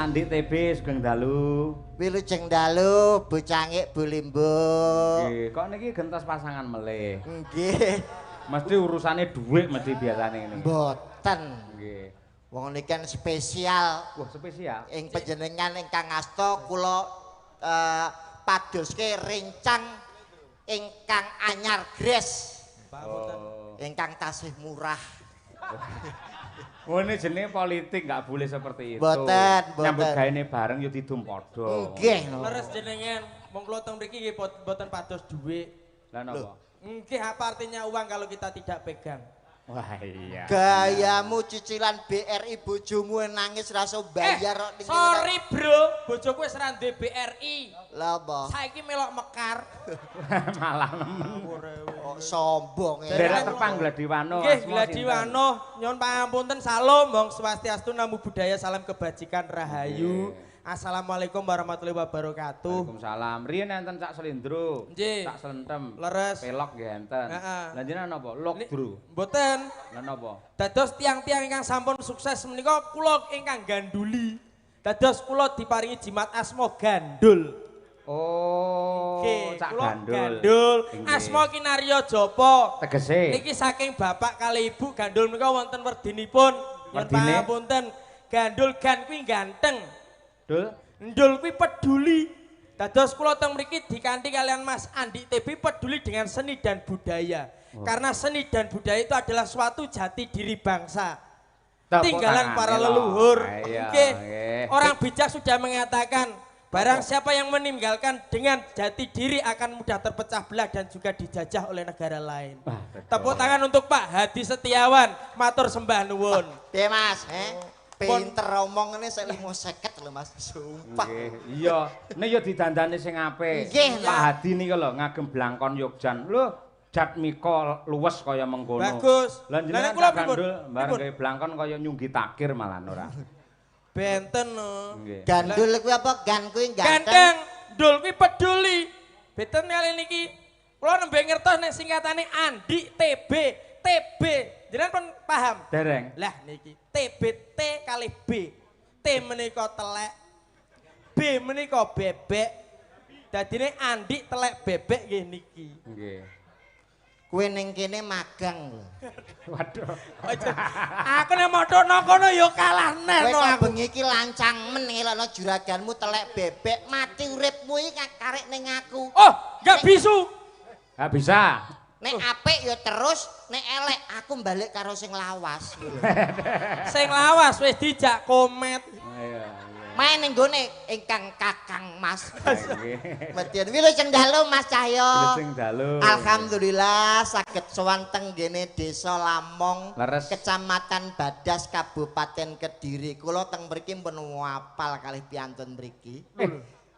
Andi TB sugeng dalu. Wilujeng dalu, Bu Cangik, Bu Limbuk. Nggih, kok niki gentos pasangan melih. Nggih. Mesti urusane dhuwit mesti biasane ngene. Mboten. Nggih. Wong niki kan spesial. Wah, spesial. Ing panjenengan ingkang asta kula padoske rencang ingkang anyar gres. Oh. Ingkang tasih murah. Oh, ini jenenge politik nggak boleh seperti itu. Mboten, mboten. Nyambut gaene bareng yo didum padha. Nggih. Leres jenengan, wong kula teng mriki nggih mboten pados dhuwit. Lah napa? Nggih, apa artinya uang kalau kita tidak pegang? Wah iya. Gayamu cicilan BRI bojomu nangis rasa bayar kok. Sorry bro, bojoku wis ra duwe BRI. Lah apa? Saiki melok mekar. Malah nemen. Kok sombong. Derek tepang Gladiwano. Nggih, Gladiwano, nyuwun pangapunten, salam Bang Swastiastu, namo buddhaya, salam kebajikan rahayu. Assalamualaikum warahmatullahi wabarakatuh. Waalaikumsalam. Riyen enten Cak Selindro, Cak Selentem, leres, pelok nggih enten. Lah jenengan napa? Lokdro. Mboten. Lah napa? Dados tiang-tiang ingkang sampun sukses menika kula ingkang ganduli. Dados kula diparingi jimat asma gandul. Oh, Cak Gandul. Gandul. Asma kinarya japa. Tegese. Niki saking bapak kali ibu gandul menika wonten werdinipun. Nyuwun pangapunten. Gandul gan kuwi ganteng. Dul, ndul kuwi peduli. Dados kula teng mriki dikanthi kalian Mas Andi TB peduli dengan seni dan budaya. Oh. Karena seni dan budaya itu adalah suatu jati diri bangsa. Tinggalan para leluhur. Oke. Orang bijak sudah mengatakan, barang siapa yang meninggalkan dengan jati diri akan mudah terpecah belah dan juga dijajah oleh negara lain. Wah, tepuk tangan untuk Pak Hadi Setiawan, matur sembah nuwun. Piye Mas? Pinter omong ngene sik 5.50 lho Mas. Sumpah. Nggih, iya. Nek ya didandani sing apik. Pak Hadi niki lho ngagem blangkon Yogjan. Lho, jatmika luwes kaya mengkono. Bagus. Lah jenengan kula gandul bareng gawe blangkon kaya nyunggi takir malah ora. Benten no. Gandul kuwi apa? Gan kuwi ganteng. Ganteng, ndul kuwi peduli. Benten kali niki. Kula nembe ngertos nek singkatane Andi TB, TB. Jenengan pun paham? Dereng. Lah niki TB T kali B. T menika telek, B menika bebek. Dadine Andi telek bebek nggih niki. Nggih. Kowe ning kene magang lho. Waduh. Aku nek modhokno kono ya kalah neh no aku. Bengi iki lancang men ngelokno juraganmu telek bebek mati uripmu iki karek ning aku. Oh, enggak bisu. Enggak bisa. Nek apik ya terus, nek elek aku balik karo sing lawas. Sing lawas wis dijak komet. Iya, iya. Main ning gone ingkang Kakang Mas. Median wilujeng dalu Mas Cahyo. Wilujeng dalu. Alhamdulillah saged sowan teng nggene Desa Lamong, Leres. Kecamatan Badas, Kabupaten Kediri. Kula teng mriki pun apal kalih piyantun mriki.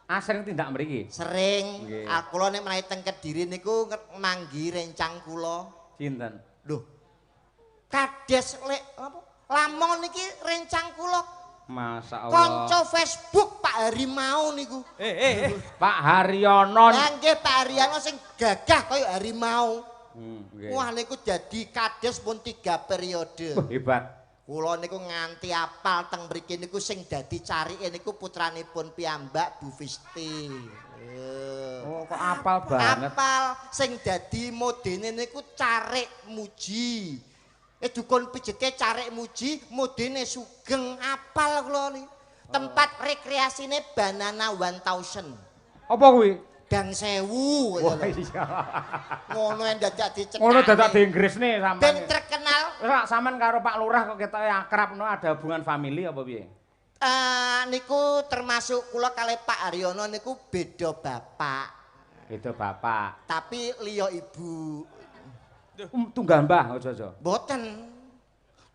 Asring tindak mriki? Sering. Kula nek menawi teng Kediri niku manggi rencang kula. Sinten? Lho. Kades lek apa? Lamong niki rencang kula. Masya Allah. Kanca Facebook Pak Harimau niku. Pak Haryono. Lah nggih Pak Haryono sing gagah kaya harimau. Nggih. Wah niku dadi kades pun 3 periode. Wah, hebat. Kula niku nganti apal teng mriki niku sing dadi carike niku putranipun piyambak Bu Fisti. Oh, kok apal banget. Apal sing dadi modene niku carik muji. Dukun pijete carik muji, modene sugeng apal kula niki. Tempat rekreasine Banana 1000. Apa kuwi? Gang 1000. Wah iya. Ngono yang dadak dicekane. Ngono dadak di Inggrisne sampean. Ben terkenal. Ora sampean karo Pak Lurah kok ketoke akrab no ada hubungan family apa piye? Niku termasuk kula kalih Pak Haryono niku beda bapak. Beda bapak. Tapi liya ibu. Tunggal mbah aja-aja. Mboten.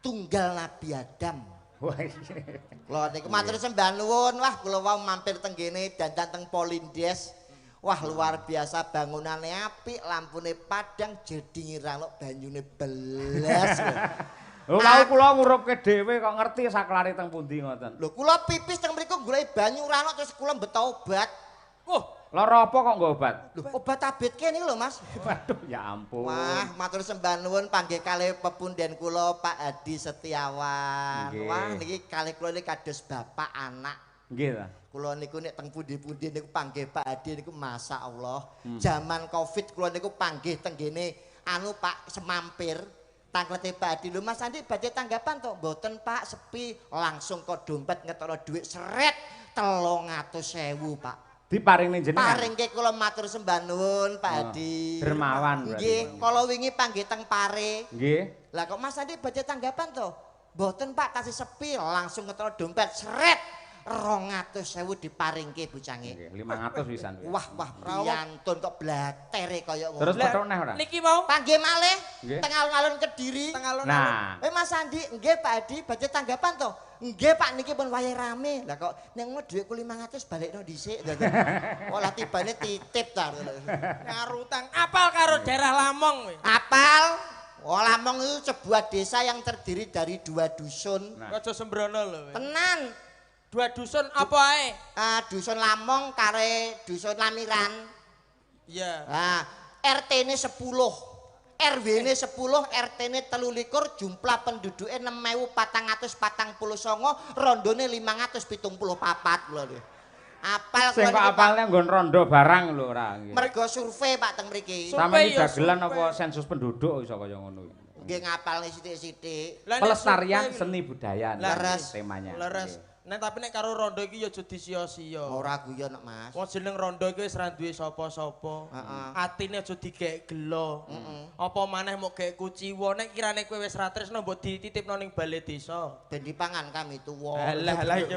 Tunggal Nabi Adam. Wah iya. Kula niku matur sembah nuwun. Wah kula wau mampir teng kene dandan teng Polindes. Wah luar biasa bangunane apik, lampune padang, jedinge ra banyune belas. Lho wau kula ngurupke dhewe kok ngerti saklare teng pundi ngoten. Lho kula pipis teng mriku golek banyu ra ono terus kula mbeto obat. Oh, lara apa kok nggo obat? Lho obat abetke niku lho Mas. Waduh ya ampun. Wah, matur sembah nuwun panggih kalih pepunden kula Pak Hadi Setiawan. Nggih. Wah niki kalih kula niki kados bapak anak. Nggih ta. Kula niku nek teng pundi-pundi niku panggih Pak Hadi niku masyaallah. Zaman Covid kula niku panggih tenggene anu Pak Semampir. Tangklete Pak Hadi, lho Mas Andi badhe tanggapan to? Mboten Pak, sepi. Langsung kok dompet ngetokno dhuwit seret 300.000 Pak. Diparingne jenengan. Paringke kula matur sembah nuwun Pak Hadi. Dermawan berarti. Nggih, kala wingi panggih teng Pare. Nggih. Lah kok Mas Andi badhe tanggapan to? Mboten Pak, tasih sepi, langsung ngetokno dompet seret 200.000 diparingke bocange. Nggih, 500 pisan. Wah, wah, priyantun kok blatere kaya ngono. Terus petok neh ora? Niki mau panggih malih Nggih. teng alun-alun Kediri. teng alun-alun. Nah, Mas Andi, nggih Pak Hadi, badhe tanggapan to? Nggih Pak, niki pun wayahe rame. Lah kok nek ngono dhuwitku 500 balekno dhisik. Oh lah tibane titip ta. Ngarutang apal karo daerah Lamong kowe. Apal? Oh, Lamong itu sebuah desa yang terdiri dari 2 dusun. Nah. Aja sembrono lho kowe. Tenan. 2 dusun apa ae? Dusun Lamong kare dusun Lamiran. Iya. Nah, RT-ne 10. RW-ne 10, RT-ne 23, jumlah penduduke 6.449, rondone 574 lho. Apal sing kok apalne nggon rondo barang lho ora nggih. Mergo survei Pak teng mriki. Sampeyan iki dagelan apa sensus penduduk iso kaya ngono iki. Nggih ngapalne sithik-sithik. Pelestarian seni budaya leres temanya. Leres. Nek tapi nek karo rondo iki ya aja disia-sia. Ora guyon nek Mas. Wong jeneng rondo iki wis ra duwe sapa-sapa. Atine aja digek gelo. Apa maneh mok gek kuciwa nek kirane kowe wis ra tresno mbok dititipno ning bale desa. Ben dipangan kami tuwa. Alah alah iki.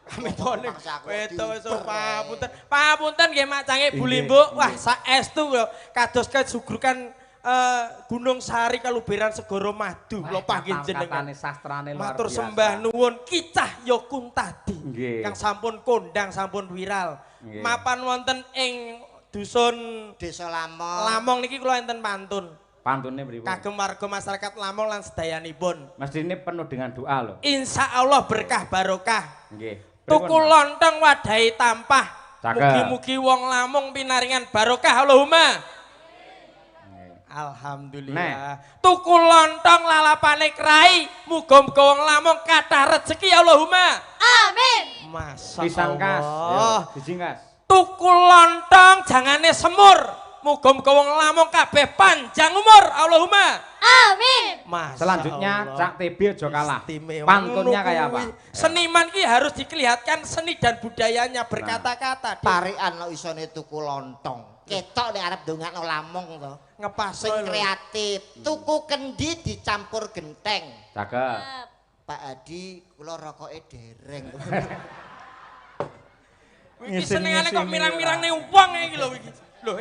Kami tuwa wedok wis papunten. Papunten nggih Mak Cange Bu Limbuk. Wah saestu lho kados kesugrukan Gunung Sari kaluberan Segara Madu lho panggih jenengan. Katane sastrane luar biasa. Matur sembah nuwun Ki Cahyo Kuntadi Nggih. kang sampun kondang sampun viral. Nggih. Mapan wonten ing dusun Desa Lamong. Lamong niki kula enten pantun. Pantune pripun? Kagem warga masyarakat Lamong lan sedayanipun. Mestine penuh dengan doa lho. Insyaallah berkah barokah. Nggih. Tuku lontong wadahi tampah. Cakep. Mugi-mugi wong Lamong pinaringan barokah Allahumma. Alhamdulillah. Nah. Tuku lontong lalapane krai, muga-muga wong Lamong kathah rezeki Allahumma. Amin. Masya Pisang kas, Allah. Biji kas. Tuku lontong jangane semur, muga-muga wong Lamong kabeh panjang umur Allahumma. Amin. Masya Selanjutnya Allah. Cak TB aja kalah. Istimewa. Pantunnya kayak apa? Seniman ki harus dikelihatkan seni dan budayanya berkata-kata. Parikan kok isone tuku lontong. Ketok nek arep ndongakno Lamong to. Ngepas Sing kreatif, tuku kendi dicampur genteng. Cakep. Pak Hadi, kula rokoke dereng. Iki senengane kok mirang-mirang ning wong iki lho iki. Lho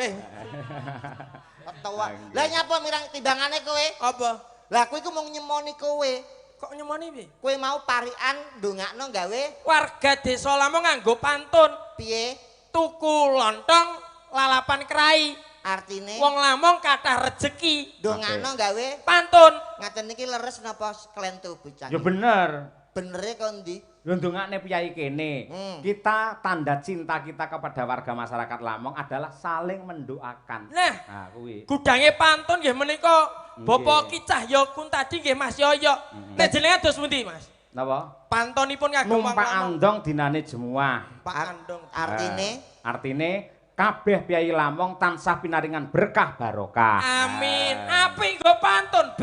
Ketawa. Lah nyapa mirang timbangane kowe? Apa? Lah kowe iku mung nyemoni kowe. Kok nyemoni piye? Kowe mau parikan ndongakno gawe warga desa Lamong nganggo pantun. Piye? Tuku lontong lalapan krai. Artine wong Lamong kathah rejeki. Ndongakno gawe pantun. Ngaten niki leres napa klentu bocah? Ya bener. Benere kok ndi? Lho ndongakne piyai kene. Kita tanda cinta kita kepada warga masyarakat Lamong adalah saling mendoakan. Nah, kuwi. Gudange pantun nggih menika Bapak Ki Cahyo Kuntadi nggih Mas Yoyo. Nek jenengan dos pundi, Mas? Napa? Pantonipun kagem wong Numpak Lamong. andong dinane jemuah. Pak Andong. Artine? Artine kabeh piyai Lamong tansah pinaringan berkah barokah. Amin. Apik nggo pantun, B.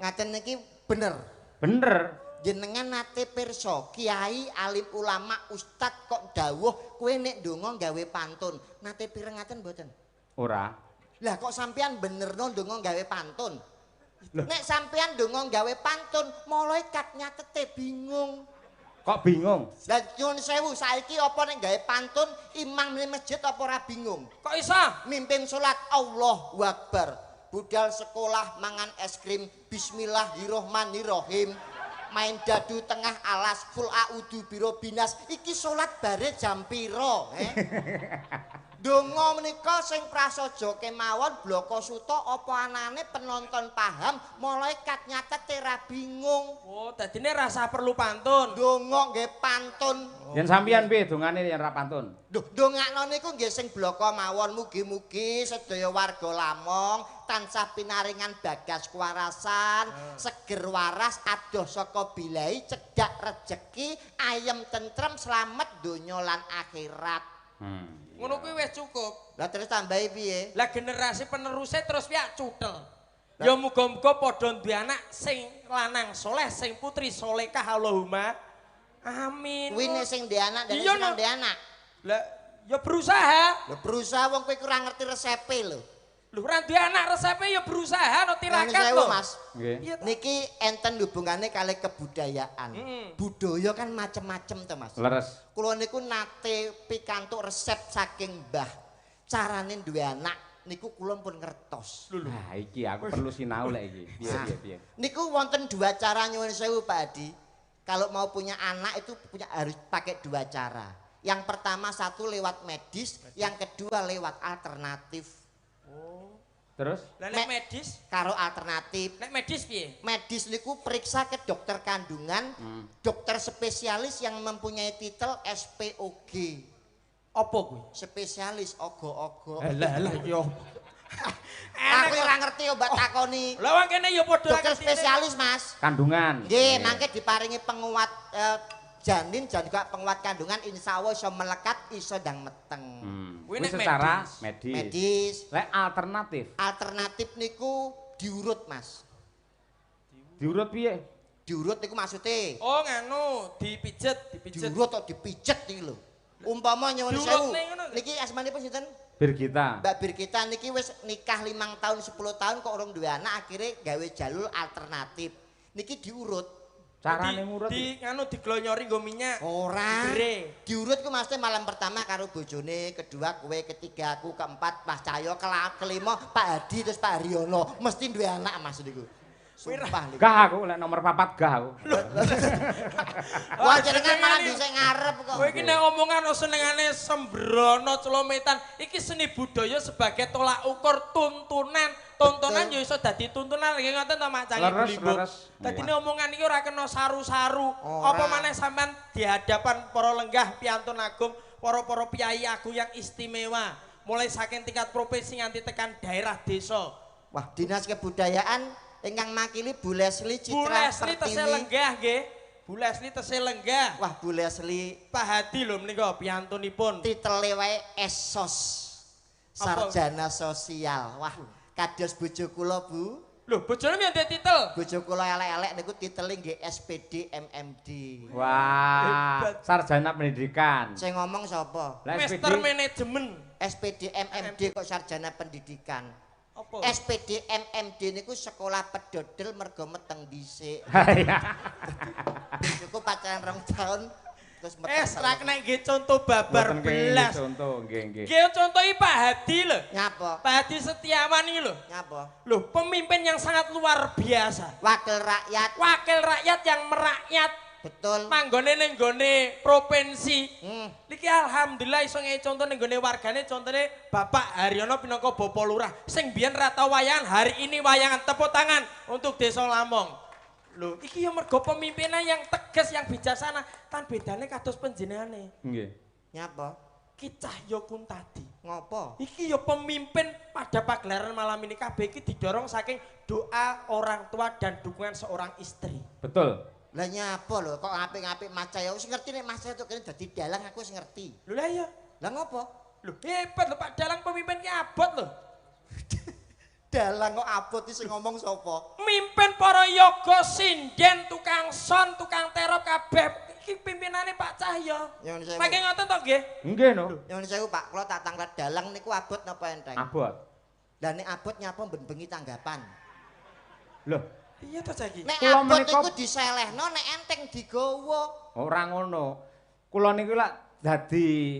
Ngaten niki bener. Bener. Jenengan nate pirsa kiai alim ulama ustad kok dawuh kowe nek ndonga gawe pantun. Nate pireng ngaten mboten? Ora. Lah kok sampean benerno ndonga gawe pantun? Nek sampean ndonga gawe pantun, malaikat nyatete bingung. Kok bingung? Lah nyuwun sewu, saiki apa nek gawe pantun imam ning masjid apa ora bingung? Kok iso? Mimpin salat Allahu Akbar. Budal sekolah mangan es krim bismillahirrahmanirrahim. Main dadu tengah alas full audu biro binas iki salat bare jam piro Donga menika sing prasaja kemawon bloko suta apa anane penonton paham malaikat nyatete ra bingung. Oh, dadine rasa perlu pantun. Donga nggih pantun. Yen sampeyan piye dongane yen ra pantun? Duh, dongakno niku nggih sing bloko mawon mugi-mugi sedaya warga Lamong tansah pinaringan bagas kuwarasan, seger waras, adoh saka bilai, cedhak rejeki, ayem tentrem, slamet donya lan akhirat. Ngono kuwi wis cukup. Lah terus tambahi piye? Lah generasi penerusnya terus piye cutel. Ya muga-muga padha duwe anak sing lanang soleh, sing putri solehah Allahumma. Amin. Kuwi nek sing ndek anak dan sing ndek anak. Lah ya berusaha. Lah berusaha wong kowe kurang ngerti resepe lho. Lho ora duwe anak resepe ya berusaha no tirakat lho. Mas. Nggih. Niki enten hubungane kali kebudayaan. Budaya kan macem-macem to Mas. Leres. Kula niku nate pikantuk resep saking Mbah. Carane duwe anak niku kula pun ngertos. Nah iki aku perlu sinau lek iki. Piye piye. Niku wonten dua cara nyuwun sewu Pak Adi. Kalau mau punya anak itu punya harus pakai dua cara. Yang pertama satu lewat medis, yang kedua lewat alternatif. Oh. Terus? Lah nek medis? Karo alternatif. Nek medis piye? Medis niku periksa ke dokter kandungan, dokter spesialis yang mempunyai titel SPOG. Apa kuwi? Spesialis ogo-ogo. Lah lah yo. Aku ora ngerti obat takoni. Lah wong kene ya padha dokter spesialis, Mas. Kandungan. Nggih, mangke diparingi penguat janin dan juga penguat kandungan, insya Allah iso melekat, iso ndang meteng. Kuwi secara medis. Medis. Lek alternatif. Alternatif niku diurut, Mas. Diurut piye? Diurut niku maksude. Oh, nganu, dipijet, dipijet. Diurut kok dipijet iki lho. Umpama nyuwun sewu. Niki asmanipun sinten? Birgita. Mbak Birgita niki wis nikah 5 tahun 10 tahun kok urung duwe anak, akhirnya gawe jalur alternatif. Niki diurut. Carane ngurut di nganu diglonyori nggo minyak. Ora. Diurut ku maksudnya malam pertama karo bojone, kedua kowe, ketiga aku, keempat Mas Cahyo, kelima Pak Hadi terus Pak Haryono. Mesti duwe anak Mas niku. Sumpah niku. Gah aku lek nomor 4 gah aku. Wah jenengan malah dhisik ngarep kok. Kowe iki nek omongan senengane sembrono celometan, iki seni budaya sebagai tolak ukur tuntunan. Tontonan ya iso dadi tuntunan nggih ngoten to Mak Canggih Blimbung. Dadine omongan iki ora kena saru-saru. Apa maneh sampean di hadapan para lenggah piantun agung, para-para piyai agung yang istimewa, mulai saking tingkat provinsi nganti tekan daerah desa. Wah, Dinas Kebudayaan ingkang makili Bu Leslie Citra Bu Leslie Pertiwi. Tesih lenggah nggih. Bu Leslie tesih lenggah. Wah, Bu Leslie Pak Hadi lho menika piantunipun. Titele wae Esos. Sarjana sosial. Wah, kados bojo kula, Bu. Lho, bojone yo ndek titel. Bojo kula elek-elek niku titele nggih SPD MMD. Wah, sarjana pendidikan. Sing ngomong sapa? Master Manajemen. SPD MMD kok sarjana pendidikan. Apa? SPD MMD niku sekolah pedodel mergo meteng dhisik. Bojoku pacaran 2 tahun terus meteng. Ra kena nggih contoh babar belas. Contoh nggih nggih. Nggih contohi Pak Hadi lho. Nyapa? Pak Hadi Setiawan iki lho. Nyapa? Lho, pemimpin yang sangat luar biasa. Wakil rakyat. Wakil rakyat yang merakyat. Betul. Manggone ning gone provinsi. Niki alhamdulillah iso ngehi contoh ning gone wargane, contone Bapak Haryono pinangka Bapak Lurah sing biyen ra tau wayangan, hari ini wayangan. Tepuk tangan untuk Desa Lamong. Lho, iki ya mergo pemimpinan yang tegas, yang bijaksana, tan bedane kados panjenengane. Nggih. Nyapa? Ki Cahyo Kuntadi. Ngopo? Iki ya pemimpin pada pagelaran malam ini kabeh iki didorong saking doa orang tua dan dukungan seorang istri. Betul. Lah nyapa lho kok ngapik-ngapik Mas Cahyo wis ngerti nek Mas Cahyo kene dadi dalang aku wis ngerti. Lho lah iya. Lah ngopo? Lho hebat lho Pak Dalang pemimpin ki abot lho. Dalang kok abot iki sing ngomong sapa? Mimpin para yoga, sinden, tukang son, tukang terop kabeh iki pimpinane Pak Cahyo. Mangke ngoten to nggih? Nggih no. Nyuwun sewu Pak, kula tak tanglet dalang niku abot napa enteng? Abot. Lah nek abot nyapa ben bengi tanggapan. Lho, iya to saiki. Nek abot niku diselehno, nek enteng digawa. Ora ngono. Kula niku lak dadi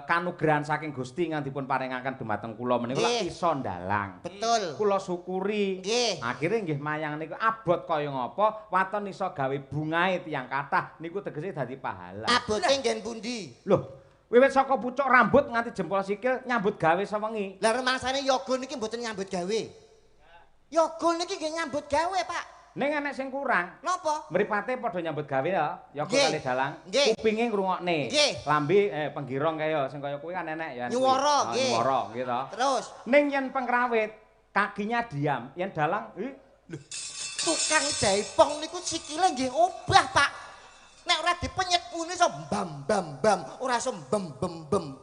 kanugrahan saking Gusti nganti dipun paringaken dumateng kula menika lak iso ndalang. Betul. Kula syukuri. Nggih. Akhire nggih mayang niku abot kaya ngapa, waton iso gawe bungahe tiyang kathah niku tegese dadi pahala. Abote nggen pundi? Lho, wiwit saka pucuk rambut nganti jempol sikil nyambut gawe sewengi. Lah rumangsane yoga niki mboten nyambut gawe. Yoga niki nggih nyambut gawe, Pak. Ning enek sing kurang. Napa? Mripate padha nyambut gawe ya, yoga kali dalang. Kupinge ngrungokne. Lambe penggirong kaya sing kaya kuwi kan enek ya. Nyuwara nggih. Nyuwara nggih to. Terus ning yen pengrawit Kakinya diam, yen dalang tukang jaipong niku sikile nggih obah, Pak. Nek ora dipenyet muni iso bam bam bam, ora iso bem bem bem.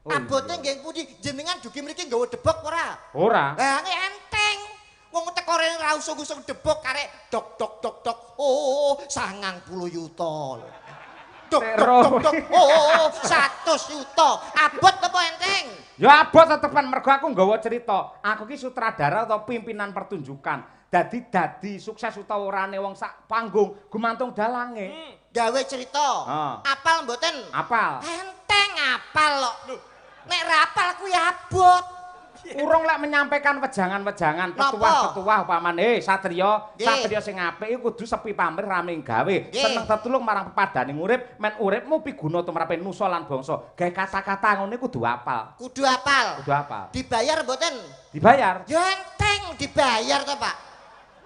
Oh, abote nggih pundi? Jenengan dugi mriki nggawa debok ora? Ora. Lah enteng. Wong teko rene ra usung-usung debok karek dok dok dok dok. Oh, 90 yuta. Dok dok dok. Oh, 100 yuta. Abot apa enteng? Ya abot tetepan mergo aku nggawa cerita. Aku ki sutradara atau pimpinan pertunjukan. Dadi sukses utawa orane wong sak panggung gumantung dalange. Gawe cerita. Apal mboten? Apal. Enteng apal kok. Nek ra apal kuwi abot. Urung lek menyampaikan wejangan-wejangan petuah-petuah upamane satriya, satriya sing apik iku kudu sepi pamrih rame gawe, seneng tetulung marang pepadane urip, men uripmu piguna tumrape nusa lan bangsa. Gawe kata-kata ngene kudu apal. Kudu apal. Kudu apal. Dibayar mboten? Dibayar. Ya enteng dibayar to, Pak.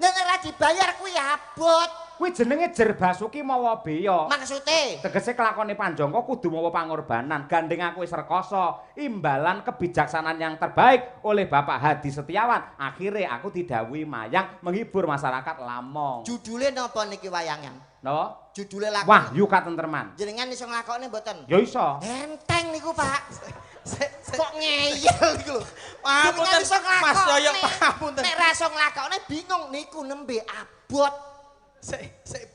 Nek ora dibayar kuwi abot. Kuwi jenenge Jer Basuki mawa beya. Maksude? Tegese kelakone Panjangka kudu mawa pangorbanan. Gandeng aku wis rekoso, imbalan kebijaksanaan yang terbaik oleh Bapak Hadi Setiawan. Akhire aku didhawuhi mayang menghibur masyarakat Lamong. Judule napa niki wayangan? Napa? Judule lakon. Wahyu Katentreman. Jenengan iso nglakokne mboten? Ya iso. Enteng niku, Pak. Kok ngeyel iku lho. Pangapunten Mas Yoyo, pangapunten. Nek ra iso nglakokne bingung niku nembe abot.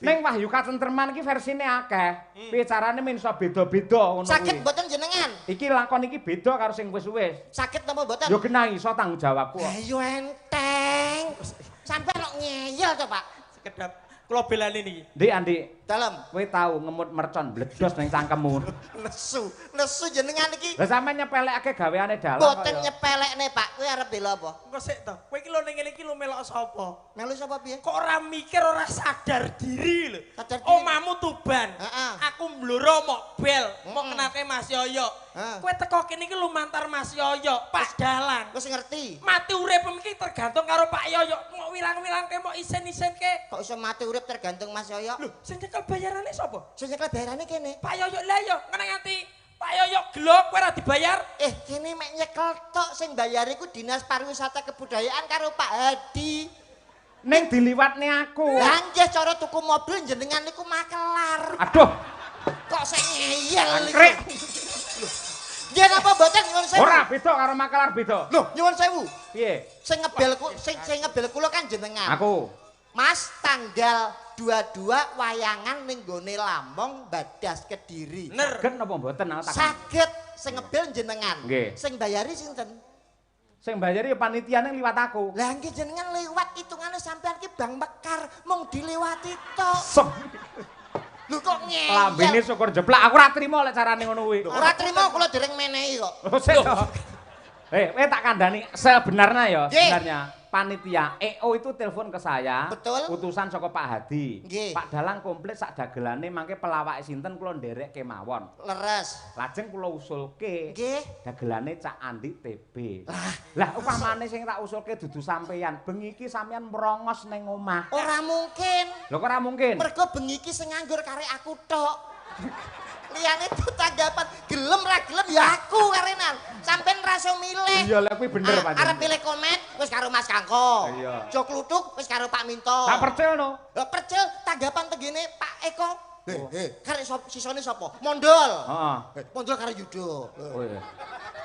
Ning Wahyu Katentreman iki versine akeh. Piye carane men iso beda-beda ngono kuwi. Saged mboten jenengan? Iki lakon iki beda karo sing wis-wis. Saged napa mboten? Ya genah iso tanggung jawabku. Lah yo enteng. Sampeyan kok ngeyel to, Pak? Sekedap kula belani niki. Ndik Andi. Dalem. Kowe tau ngemut mercon bledos ning cangkemmu. Nesu, nesu jenengan iki. Lah sampeyan nyepelekake gaweane dalang kok. Mboten nyepelekne, Pak. Kowe arep bela apa? Engko sik to. Kowe iki lho ning ngene iki lho melok sapa? Melu sapa piye? Kok ora mikir, ora sadar diri lho. Sadar diri. Omamu Tuban. Heeh. Aku mbloro mok bel, mok kenalke Mas Yoyo. Kowe teko kene iki lumantar Mas Yoyo, Pak Dalang. Wis ngerti. Mati urip iki tergantung karo Pak Yoyo. Mok wilang-wilangke, mok isen-isenke. Kok iso mati urip tergantung Mas Yoyo? Lho, sing nyekel bayarane sapa? Sing nyekel bayarane kene. Pak Yoyo lah yo, ngene nganti Pak Yoyo gelo kowe ora dibayar. Kene mek nyekel tok, sing bayar iku Dinas Pariwisata Kebudayaan karo Pak Hadi. Ning diliwatne aku. Lah nggih cara tuku mobil jenengan niku makelar. Aduh. Kok sing ngeyel niku. Nggih napa mboten nyuwun sewu? Ora beda karo makelar beda. Lho, nyuwun sewu. Piye? Sing ngebel sing ngebel kula kan jenengan. Aku. Mas tanggal 22 wayangan ning gone Lamong Badas Kediri. Saged napa mboten aku takon? Saged, sing ngebel jenengan. Sing bayari sinten? Sing bayari ya panitiane liwat aku. Lah nggih jenengan liwat hitungane sampean ki Bank Mekar mung dilewati tok. Lho kok ngeyel. Lambene syukur jeplak aku ora trimo lek carane ngono kuwi. Ora trimo kula dereng menehi kok. Kowe tak kandhani sebenarnya ya, sebenarnya panitia EO itu telepon ke saya. Betul. Utusan saka Pak Hadi. Nggih. Pak Dalang komplit sak dagelane mangke pelawake sinten kula nderek kemawon. Leres. Lajeng kula usulke. Nggih. Dagelane Cak Andi TB. Lah upamane sing tak usulke dudu sampeyan, bengi iki sampeyan merongos ning omah. Ora mungkin. Lho kok ora mungkin? Mergo bengi iki sing nganggur karek aku tok. Liyane itu tanggapan gelem ra gelem ya aku karenan. Sampeyan ra iso milih. Iya lha kuwi bener pancen. Arep milih komet wis karo Mas Kangko. Iya. Jok kluthuk wis karo Pak Minto. Tak percil no. Lah percil tanggapan tengene Pak Eko. Heh, karek sisone sapa? Mondol. Heeh. Mondol karo Yudo. Oh iya.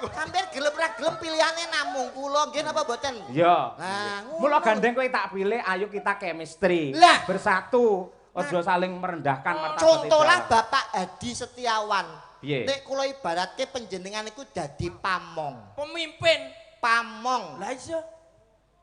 Sampeyan gelem ra gelem pilihane namung kula nggih napa mboten? Iya. Lah ngono. Mula gandeng kowe tak pilih ayo kita chemistry. Lah bersatu. Aja saling merendahkan martabat. Contohlah Bapak Hadi Setiawan. Piye? Nek kula ibaratke panjenengan iku dadi pamong. Pemimpin. Pamong. Lah iya.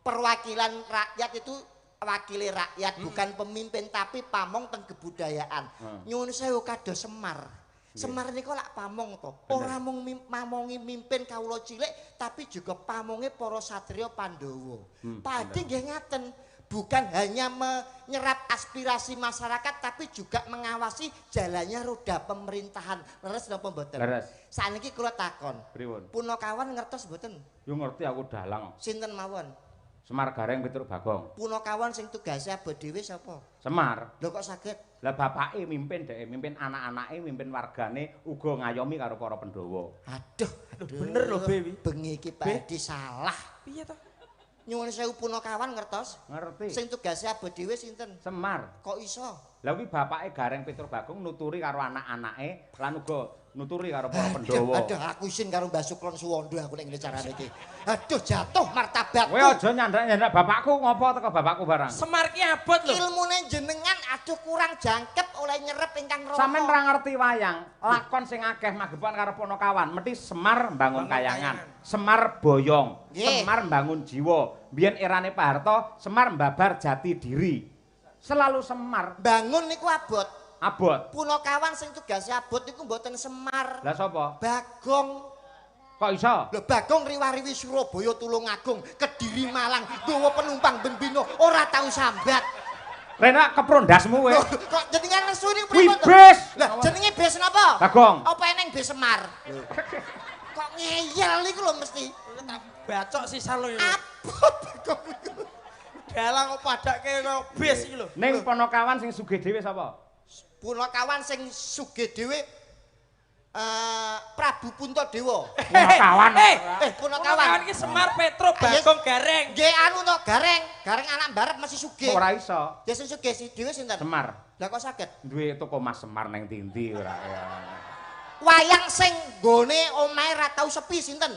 Perwakilan rakyat itu wakili rakyat, bukan pemimpin tapi pamong teng kebudayaan. Nyuwun sewu kados Semar. Semar niku lak pamong to. Ora mung mamongi mimpin kawula cilik tapi juga pamonge para satriya Pandhawa. Pak Hadi nggih ngaten. Bukan hanya menyerap aspirasi masyarakat tapi juga mengawasi jalannya roda pemerintahan. Leres napa mboten? Leres. Sakniki kula takon. Pripun? Punakawan ngertos mboten? Yo ngerti aku dalang. Sinten mawon? Semar Gareng Petruk Bagong. Punakawan sing tugase abot dhewe sapa? Semar. Lho kok saged? Lah bapake mimpin dheke, mimpin anak-anake, mimpin wargane, uga ngayomi karo para Pandhawa. Aduh, bener lho Bewi. Bengi iki Pak Hadi salah. Piye to? Nyuwun sewu punakawan ngertos? Ngerti. Sing tugase abot dhewe sinten? Semar. Kok iso? Lah kuwi bapake Gareng Petruk Bagong nuturi karo anak-anake lan uga nuturi karo para Pandhawa. Aduh, aku isin karo Mbah Suklon Suwondo aku nek ngene carane iki. Aduh, jatuh martabatku. Kowe aja nyandak-nyandak bapakku ngopo teko bapakku barang. Semar ki abot lho. Ilmune jenengan aduh kurang jangkep oleh nyerep ingkang rama. Sampeyan ora ngerti wayang, lakon sing akeh magepokan karo Punakawan, mesti Semar mbangun kayangan, Semar boyong, Semar mbangun jiwa. Biyen erane Pak Harto, Semar mbabar jati diri. Selalu Semar. Bangun niku abot. Abot. Punakawan sing tugase abot niku mboten Semar. Lah sapa? Bagong. Kok iso? Lho Bagong riwariwi Surabaya Tulungagung, Kediri Malang, nggawa penumpang ben bino ora tau sambat. Rena keprondasmu kowe. Kok jenengan nesu niku pripun to? Kuwi bis. Lah jenenge bis napa? Bagong. Apa eneng bis Semar? Kok ngeyel niku lho mesti. Tak bacok sisan lho. Abot Bagong niku. Dalang kok padake kaya bis iki lho. Ning Punakawan sing sugih dhewe sapa? Punakawan sing sugih dhewe Prabu Puntadewa. Punakawan. Punakawan iki Semar Petruk Bagong Gareng. Nggih anu to Gareng, Gareng anak barep mesti sugih. Ora iso. Ya sing sugih dhewe sinten? Semar. Lah kok saged? Duwe toko Mas Semar neng ndi ora ya. Wayang sing nggone omahe ra tau sepi sinten?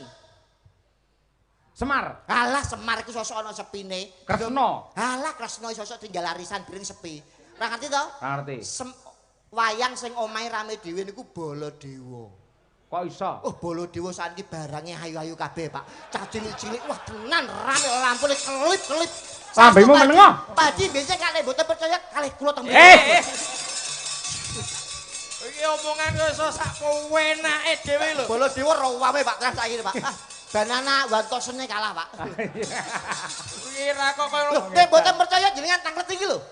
Semar. Alah Semar iku sosok ana sepine. Kresna. Alah Kresna sosok tinggal arisan piring sepi. Ora ngerti to? Ora ngerti. Wayang sing omahe rame dhewe niku Baladewa. Kok iso? Oh, Baladewa sakniki barange ayu-ayu kabeh, Pak. Cah cilik-cilik wah tenan rame lampune kelip-kelip. Lambemu menengo. Pak Haji biasa kalih mboten percaya kalih kula teng mriki. Iki omongan kok iso sak penake dhewe lho. Baladewa rawame Pak tenan saiki Pak. Banana wantosene kalah, Pak. Iki ra kok koyo lho, nek mboten percaya jenengan tanglet iki lho.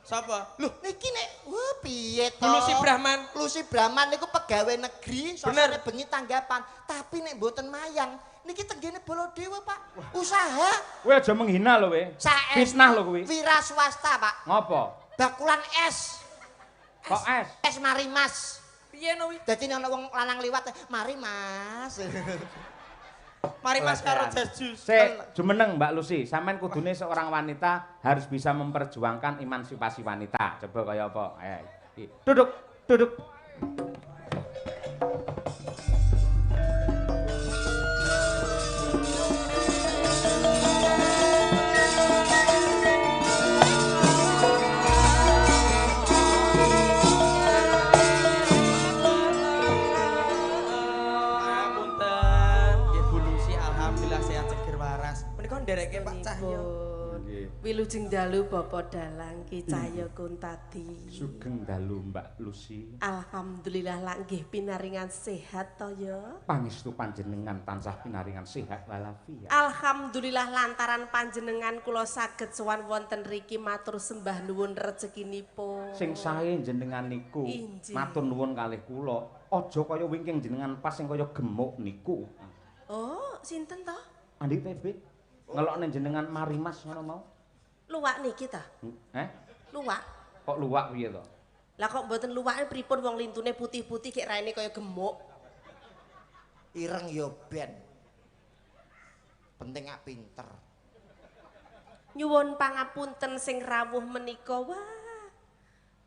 Sapa? Lho, niki nek wah piye to? Lusi Brahman. Lusi Brahman niku pegawai negeri, sosone bengi tanggapan, tapi nek mboten mayang, niki tenggene Baladewa, Pak. Usaha. Kowe aja menghina lho kowe. Fitnah lho kuwi. Wira swasta, Pak. Ngopo? Bakulan es. Kok es? Es mari Mas. Piye no wi? Dadi nek ana wong lanang liwat, mari Mas. Mari Mas karo jas jus. Sik, jumeneng Mbak Lusi, sampean kudune seorang wanita harus bisa memperjuangkan emansipasi wanita. Coba kaya apa? Ayo. Duduk, duduk. Ndereke Pak Cahyo. Wilujeng dalu Bapak Dalang Ki Cahyo Kuntadi. Sugeng dalu Mbak Lusi. Alhamdulillah lak nggih pinaringan sehat to ya. Pangestu panjenengan tansah pinaringan sehat walafiat. Alhamdulillah lantaran panjenengan kula saged sowan wonten riki matur sembah nuwun rezekinipun. Sing sae jenengan niku matur nuwun kalih kula. Aja kaya wingking jenengan pas sing kaya gemuk niku. Oh, sinten to? Andi TB. Ngelokne jenengan mari Mas ngono mau. Luwak niki ta? Heh? Luwak. Kok luwak piye to? Lah kok mboten luwake pripun wong lintune putih-putih kek raine kaya gemuk. Ireng ya ben. Penting ak pinter. Nyuwun pangapunten sing rawuh menika wah.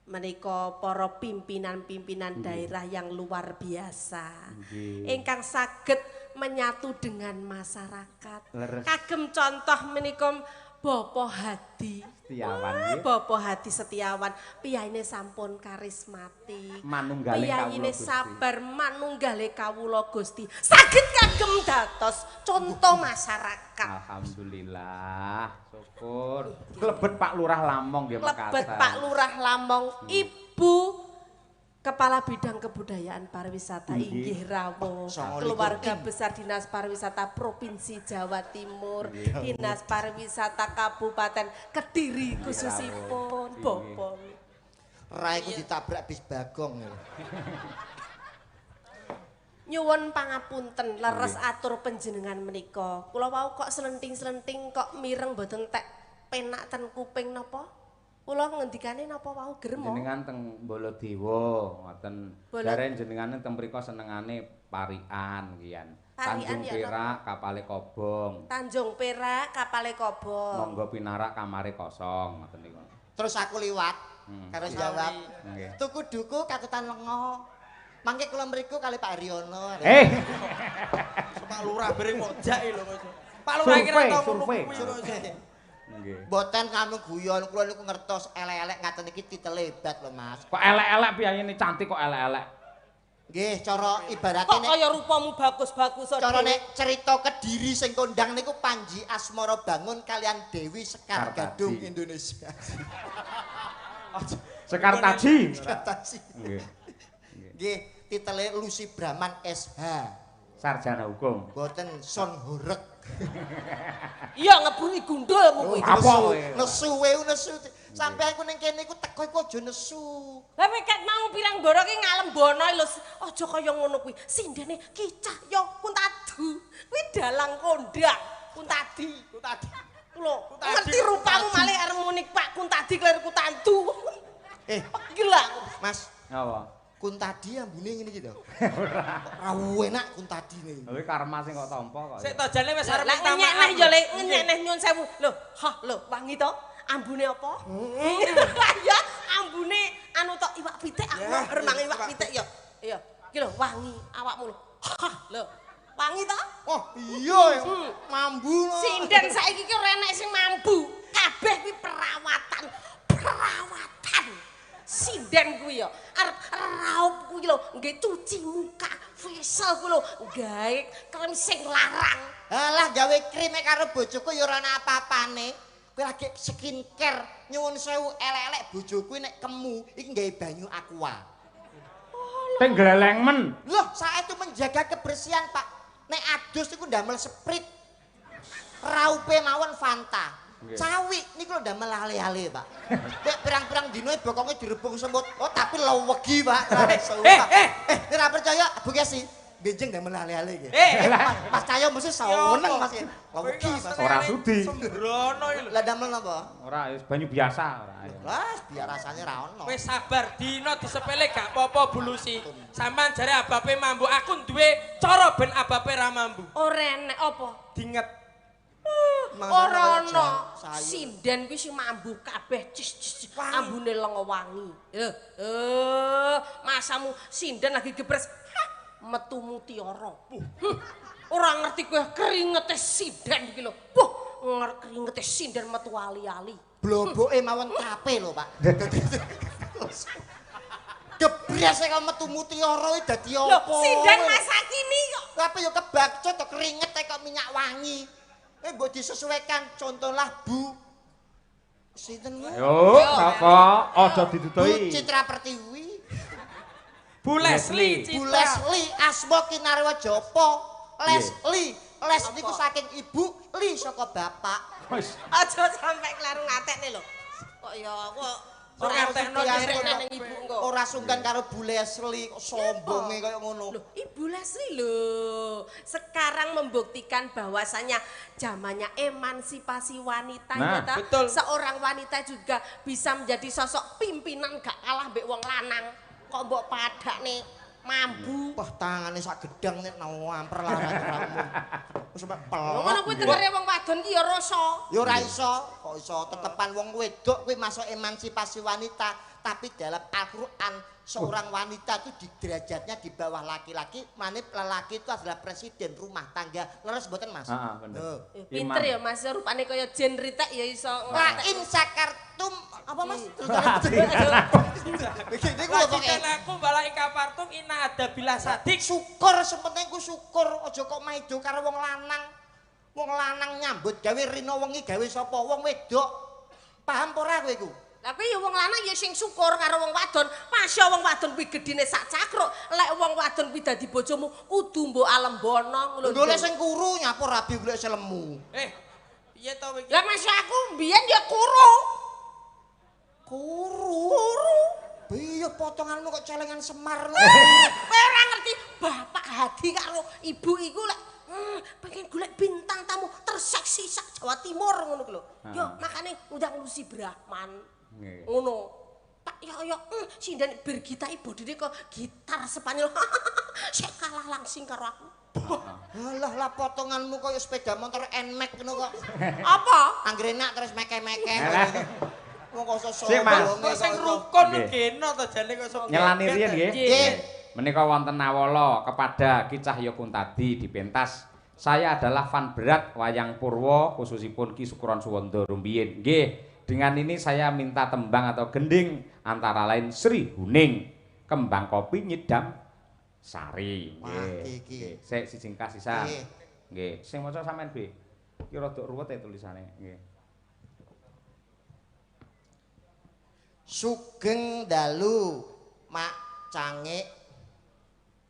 Menika para pimpinan-pimpinan daerah yang luar biasa. Ingkang saged menyatu dengan masyarakat. Leres. Kagem contoh menika Bapak Hadi Setiawan. Bapak Hadi Setiawan, piyayine sampun karismatik, manunggale kawula piyayine sabar manunggale kawula Gusti. Saged kagem dados contoh masyarakat. Alhamdulillah, syukur. Klebet Pak Lurah Lamong nggih mekaten. Klebet Pak Lurah Lamong, Ibu Kepala Bidang Kebudayaan Pariwisata inggih rawuh, keluarga besar Dinas Pariwisata Provinsi Jawa Timur, Dinas Pariwisata Kabupaten Kediri khususipun Bapak. Ra iku ditabrak bis Bagong. Nyuwun pangapunten leres atur panjenengan menika. Kula wau kok slenting-slenting kok mireng mboten tek penak ten kuping napa? Kula ngendikane napa wau gremo? Jenengan teng Baladewa ngoten. Jare jenengane teng mriku senengane parikan kian. Tanjung Perak kapale kobong. Tanjung Perak kapale kobong. Monggo pinarak kamare kosong ngoten niku. Terus aku liwat karo jawab. Tuku duku katutan lenga. Mangke kula mriku kali Pak Haryono. Pak Lurah bareng mojak lho kok. Pak Lurah kira tau ngono kuwi. Nggih. Mboten kami guyon kula niku ngertos elek-elek ngaten iki titele hebat lho Mas. Kok elek-elek piyayine cantik kok elek-elek. Nggih, cara ibarate nek kok kaya rupamu bagus-bagus cara nek cerita Kediri sing kondang niku Panji Asmara Bangun kalian Dewi Sekar Gadung Indonesia. Sekar Taji. Sekar Taji. Nggih. Nggih, titele Lucy Brahman SH. Sarjana hukum. Mboten son horeg. Iya ngebungi gundulmu kuwi. Apa kowe? Nesu wae nesu. Sampai aku ning kene iku teko iku aja nesu. Lah kowe ket mau pirang boro ki ngalembono lho. Aja kaya ngono kuwi. Sindene Ki Cahya Kuntadu. Kuwi dalang kondang Kuntadi. Kuntadi. Lho, ngerti rupamu malih arep muni Pak Kuntadi kleru Kutandu. Gila. Mas. Apa? Kuntadi ambune ngene iki to. Ora. Ora enak Kuntadi niki. Lha karma sing kok tampa kok. Sik to jane wis arep minta maaf. Ngenyek ya Le, ngenyek nyun sewu. Lho, hah lho, wangi to? Ambune apa? Ya, ambune anu tok iwak pitik aku remang iwak pitik ya. Iya, iki lho wangi awakmu lho. Hah lho. Wangi to? Oh, iya mambu. Sinden saiki ki ora enek sing mambu. Kabeh kuwi perawatan. Perawatan. Sinden kuwi ya arep raup kuwi lho nggih cuci muka, facial kuwi lho gawe krem sing larang. Alah gawe krime karo bojoku ya ora ana apa-apane. Kowe lagi skincare nyuwun sewu elek-elek bojoku nek kemu iki gawe banyu aqua. Teng gleleng men. Loh, saestu menjaga kebersihan, Pak. Nek adus niku ndamel sprite. Raupe mawon Fanta. Cawik niku lho ndamel ale-ale, Pak. Nek pirang-pirang dina bokonge direbung semut. Oh, tapi lewegi, Pak. Ora percaya, Bu Kesi. Benjing ndamel ale-ale iki. Mas Cahyo mesti seneng, Mas. Lewegi, Mas. Ora sudi. Sembrono iki lho. Lah ndamel napa? Ora, wis banyu biasa ora. Lah, biar rasane ra ono. Wis sabar, dina disepele gak apa-apa Bu Lucy. Sampeyan jare abape mambu, aku duwe cara ben abape ra mambu. Ora enek apa? Dinget. Ora ana sinden kuwi sing mambu kabeh cis ambune lenga wangi. Lho, masamu sinden lagi gebres metu mutiara. Ora ngerti kowe keringete sinden iki lho. Puh, keringete sinden metu ali-ali. Bloboke mawon tape lho, Pak. Gebres kok metu mutiara iki dadi apa? Lho, sinden masa kini kok. Tapi yo kebacut to keringete kok minyak wangi. Mbok disesuaikan, contohlah Bu sinten kuwi? Yo, sapa? Aja ditutui. Bu Citra Pertiwi. Bu Leslie Citra. Bu Leslie asma Kinarwa Japa. Leslie, Les niku saking ibu, li saka bapak. Wis. Aja sampe kleru ngatekne lho. Kok ya kok ora ngertekno nang ibu engko. Ora sungkan karo Bu Leslie kok sombonge kaya ngono. Loh, Ibu Leslie lho, sekarang membuktikan bahwasanya zamannya emansipasi wanita nah, ya ta? Betul. Seorang wanita juga bisa menjadi sosok pimpinan gak kalah mbek wong lanang. Kok mbok padakne mambu. Wah, tangane sak gedang nek namper larang-larangmu. Wis sampe pelok. Ngono kuwi tengere wong wadon ki ya rasa. Ya ora iso, kok iso tetepan wong wedok kuwi masuk emansipasi wanita, tapi dalam Al-Qur'an seorang wanita itu di derajatnya di bawah laki-laki, mane lelaki itu adalah presiden rumah tangga. Leres mboten, Mas? Heeh, bener. Pinter ya Mas, rupane kaya jen ritek ya iso. La in sakartum apa Mas? Niku lho pokoke. Aku bala ikapartum ina ada bila sadik. Syukur sepenting ku syukur, aja kok maido karo wong lanang. Wong lanang nyambut gawe rina wengi gawe sapa? Wong wedok. Paham apa ora kowe iku? Lah kuwi ya wong lanang ya sing syukur karo wong wadon. Masya wong wadon kuwi gedine sak cakruk. Lek wong wadon kuwi dadi bojomu kudu mbok alembono ngono lho. Golek sing kuru nyapa rabi golek sing lemu. Piye to kowe iki? Lah masya aku mbiyen ya kuru. Kuru. Kuru. Piye potonganmu kok celengan Semar lho. Kowe ora ngerti Bapak Hadi karo ibu iku lek pengen golek bintang tamu terseksi sak Jawa Timur ngono ku lho. Yo makane ngundang Lucy Brahman. Ngono. Pak yo yo sinden bergita bodine kok gitar Spanyol. Sik kalah langsing karo aku. Alah lah potonganmu kaya sepeda motor Nmax ngono kok. Apa? Anggere nak terus meke-meke. Wong kok sosok. Kok sing rukun geno to jane kok sok. Nyelani riyen nggih. Nggih. Menika wonten Nawala kepada Ki Cahya Kuntadi di pentas. Saya adalah fan berat wayang purwa khususipun Ki Sukron Suwanda rumiyin. Nggih. Dengan ini saya minta tembang atau gending antara lain Sri Huning, Kembang Kopi Nyidam Sari. Nggih. Nggih. Sik siji sisan. Nggih. Sing maca sampean B. Iki rada ruwet ya tulisane. Nggih. Sugeng dalu Mak Cangik,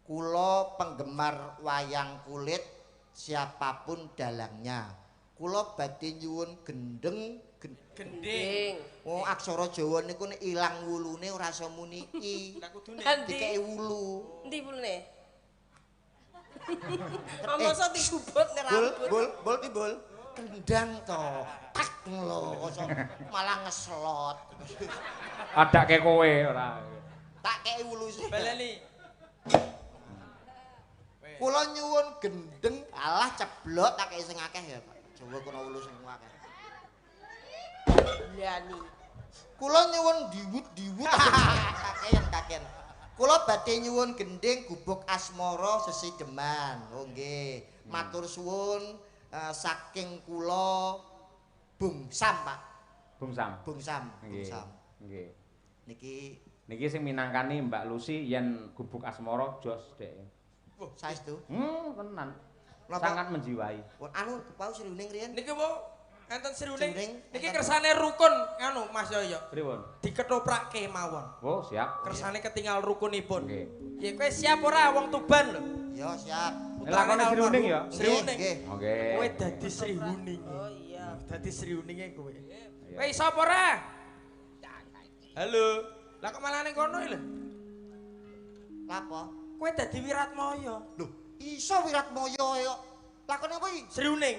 kula penggemar wayang kulit siapapun dalangnya. Kula badhe nyuwun gendeng gending. Oh, aksara Jawa niku nek ilang wulune ora iso muni i. Lah kudune dikeki wulu. Endi wulune? Masa digubut nek rambut. Bul bul bul. Kendang to. Tak lho malah ngeslot. Adake kowe ora. Tak kei wulu sih. Baleni. Kula nyuwun gendeng, alah ceblok tak kei sing akeh ya, Pak. Jawa kono wulu sing akeh. Lani. Kula nyuwun diwut-diwut kakean-kakean. Kula badhe nyuwun gending gubuk asmara sesideman. Oh nggih. Matur suwun saking kula Bung Sam, Pak. Bung Sam. Bung Sam, Bung Sam. Nggih. Niki niki sing minangkani Mbak Lucy yen gubuk asmara jos dhek. Saestu? Tenan. Sangat menjiwai. Anu wau Sri Huning riyen. Niki wau enten Sri Huning. Niki kersane rukun anu Mas Yoyo. Pripun? Diketoprake mawon. Oh, siap. Kersane ketinggal rukunipun. Nggih. Ya kowe siap ora wong Tuban lho? Ya, siap. Lakone Sri Huning ya? Sri Huning. Oke. Kowe dadi Sri Huning. Oh iya. Dadi Sri Huninge kowe. Kowe iso apa ora? Halo. Lah kok malah ning kono iki lho? Lah apa? Kowe dadi Wiratmaya. Lho, iso Wiratmaya ya. Lakone apa iki? Sri Huning.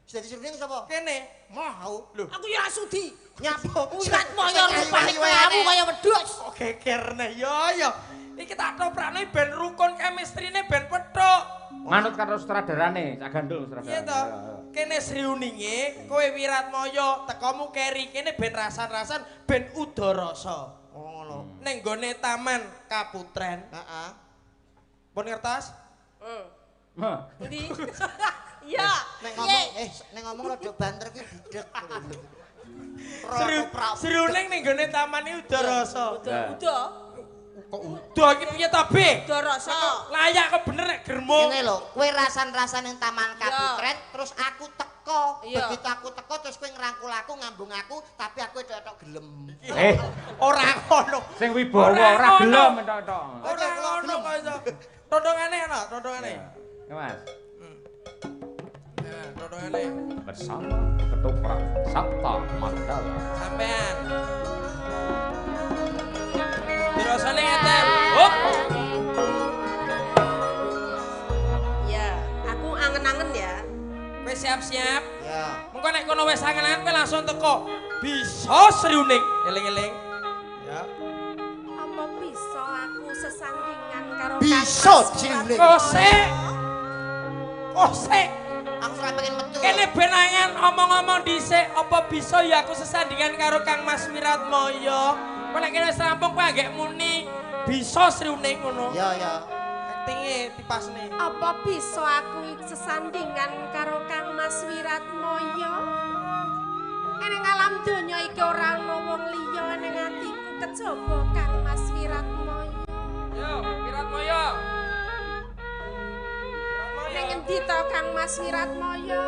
Dadi Sri Huning sapa? Kene. Mau. Lho, aku ya ora sudi. Nyapa? Wiratmaya rupane kamu kaya wedhus. Kok geger neh ya ya. Iki tak toprakne ben rukun chemistry-ne ben pethuk. Manut karo sutradarane, Cak Gandul sutradarane. Iya to. Kene Sri Huninge, kowe Wiratmaya, tekomu keri kene ben rasan-rasan ben udarasa. Oh ngono. Ning gone Taman Kaputren. Heeh. Pun ngertos? Heeh. Endi? Iya. Nek ngomong nek ngomong rada banter ki budhek. Sri Huning ning gone taman iki udarasa. Uda. Kok uda iki piye ta, Be? Udarasa. Layak kok bener nek germo. Ngene lho, kowe rasan-rasan ning Taman Kaputren terus aku teko. Begitu aku teko terus kowe ngrangkul aku, ngambung aku, tapi aku etok-etok gelem. Ora ngono. Sing wibawa ora gelem entok-entok. Ora ngono kok iso. Tondongane ana, tondongane. Ya, Mas. Nah, tondongane. Bersama Ketoprak Sapta Mandala. Sampean. Dirasane ngeten. Hop. Ya, aku angen-angen ya. Kowe siap-siap. Ya. Mengko nek kono wis angen-angen kowe langsung teko. Bisa Sri Huning. Eling-eling. Ya. Apa bisa aku sesandingan karo Bisa Sri Huning. Kosek. Kosek. Aku ora pengen metu. Kene ben angen omong-omong dhisik, apa bisa ya aku sesandingan karo Kang Mas Wiratmaya? Kowe nek kene wis rampung kowe anggek muni bisa Sri Huning ngono. Ya ya. Aktinge dipasne. Apa bisa aku sesandingan karo Kang Mas Wiratmaya? Ning alam donya iki ora ana wong liya ning atiku kejaba Kang Mas Wiratmaya. Yo, Wiratmaya. Ning endi to Kang Mas Wiratmaya?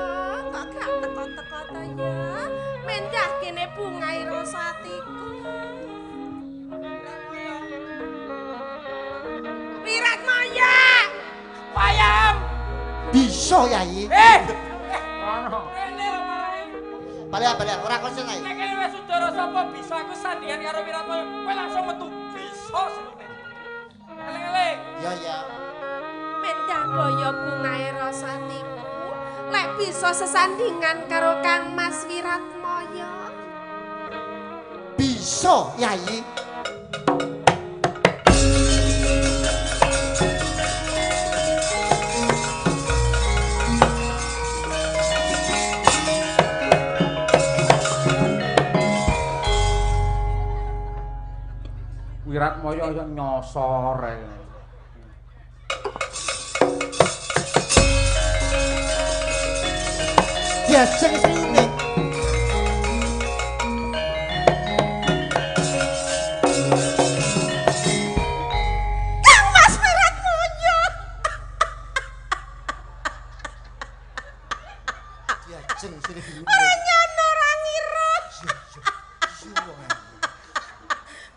Kok gak teko-teko to ya? Mendah kene bungahe rasa atiku. Wiratmaya! Payam! Bisa Yai. Ono. Rene lho marahe. Balik-balik ora konsen ae. Nek kene wis udara sapa bisa aku sandingan karo Wiratmaya, kowe langsung metu bisa Sri Huning. Eling-eling. Ya ya. Mendah boyo bungahe rasa atiku. Lek bisa sesandingan karo Kang Mas Wiratmaya. Bisa Yai. Wiratmoyo kaya nyosor. Diajeng srine. Kang Mas Wiratmoyo. Diajeng srine. Ora nyono ora ngira.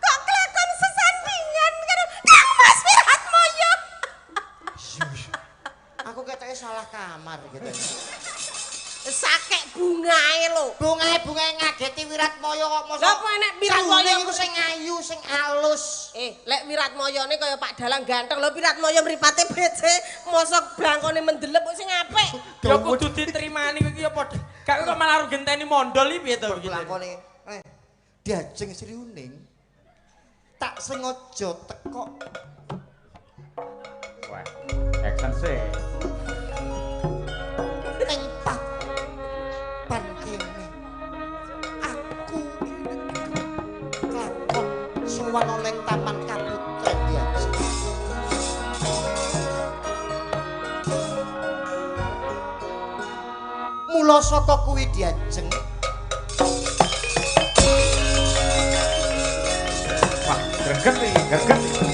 Kok kelakon sesandingan karo Kang Mas Wiratmoyo. Aku ketoke salah kamar gitu. Sakek bungae lho. Bungae-bungae ngageti Wiratmoyo kok mosok. Lah apa enek Wiratmoyo iku sing ayu, sing alus. Lek Wiratmoyone kaya Pak Dalang ganteng lho, Wiratmoyo mripate becik, mosok blangkone mendelep kok sing apik. Ya kudu ditrimani kowe iki ya padha. Gak kok malah genteni mondol iki piye to iki. Blangkone diajeng Sri Uning. Tak sengaja teko. Wah, action sih. Ning papan kene. Aku kelakon sowan ning Taman Kaputren diajeng. Mula saka kuwi diajeng. Wah, greget iki, greget iki.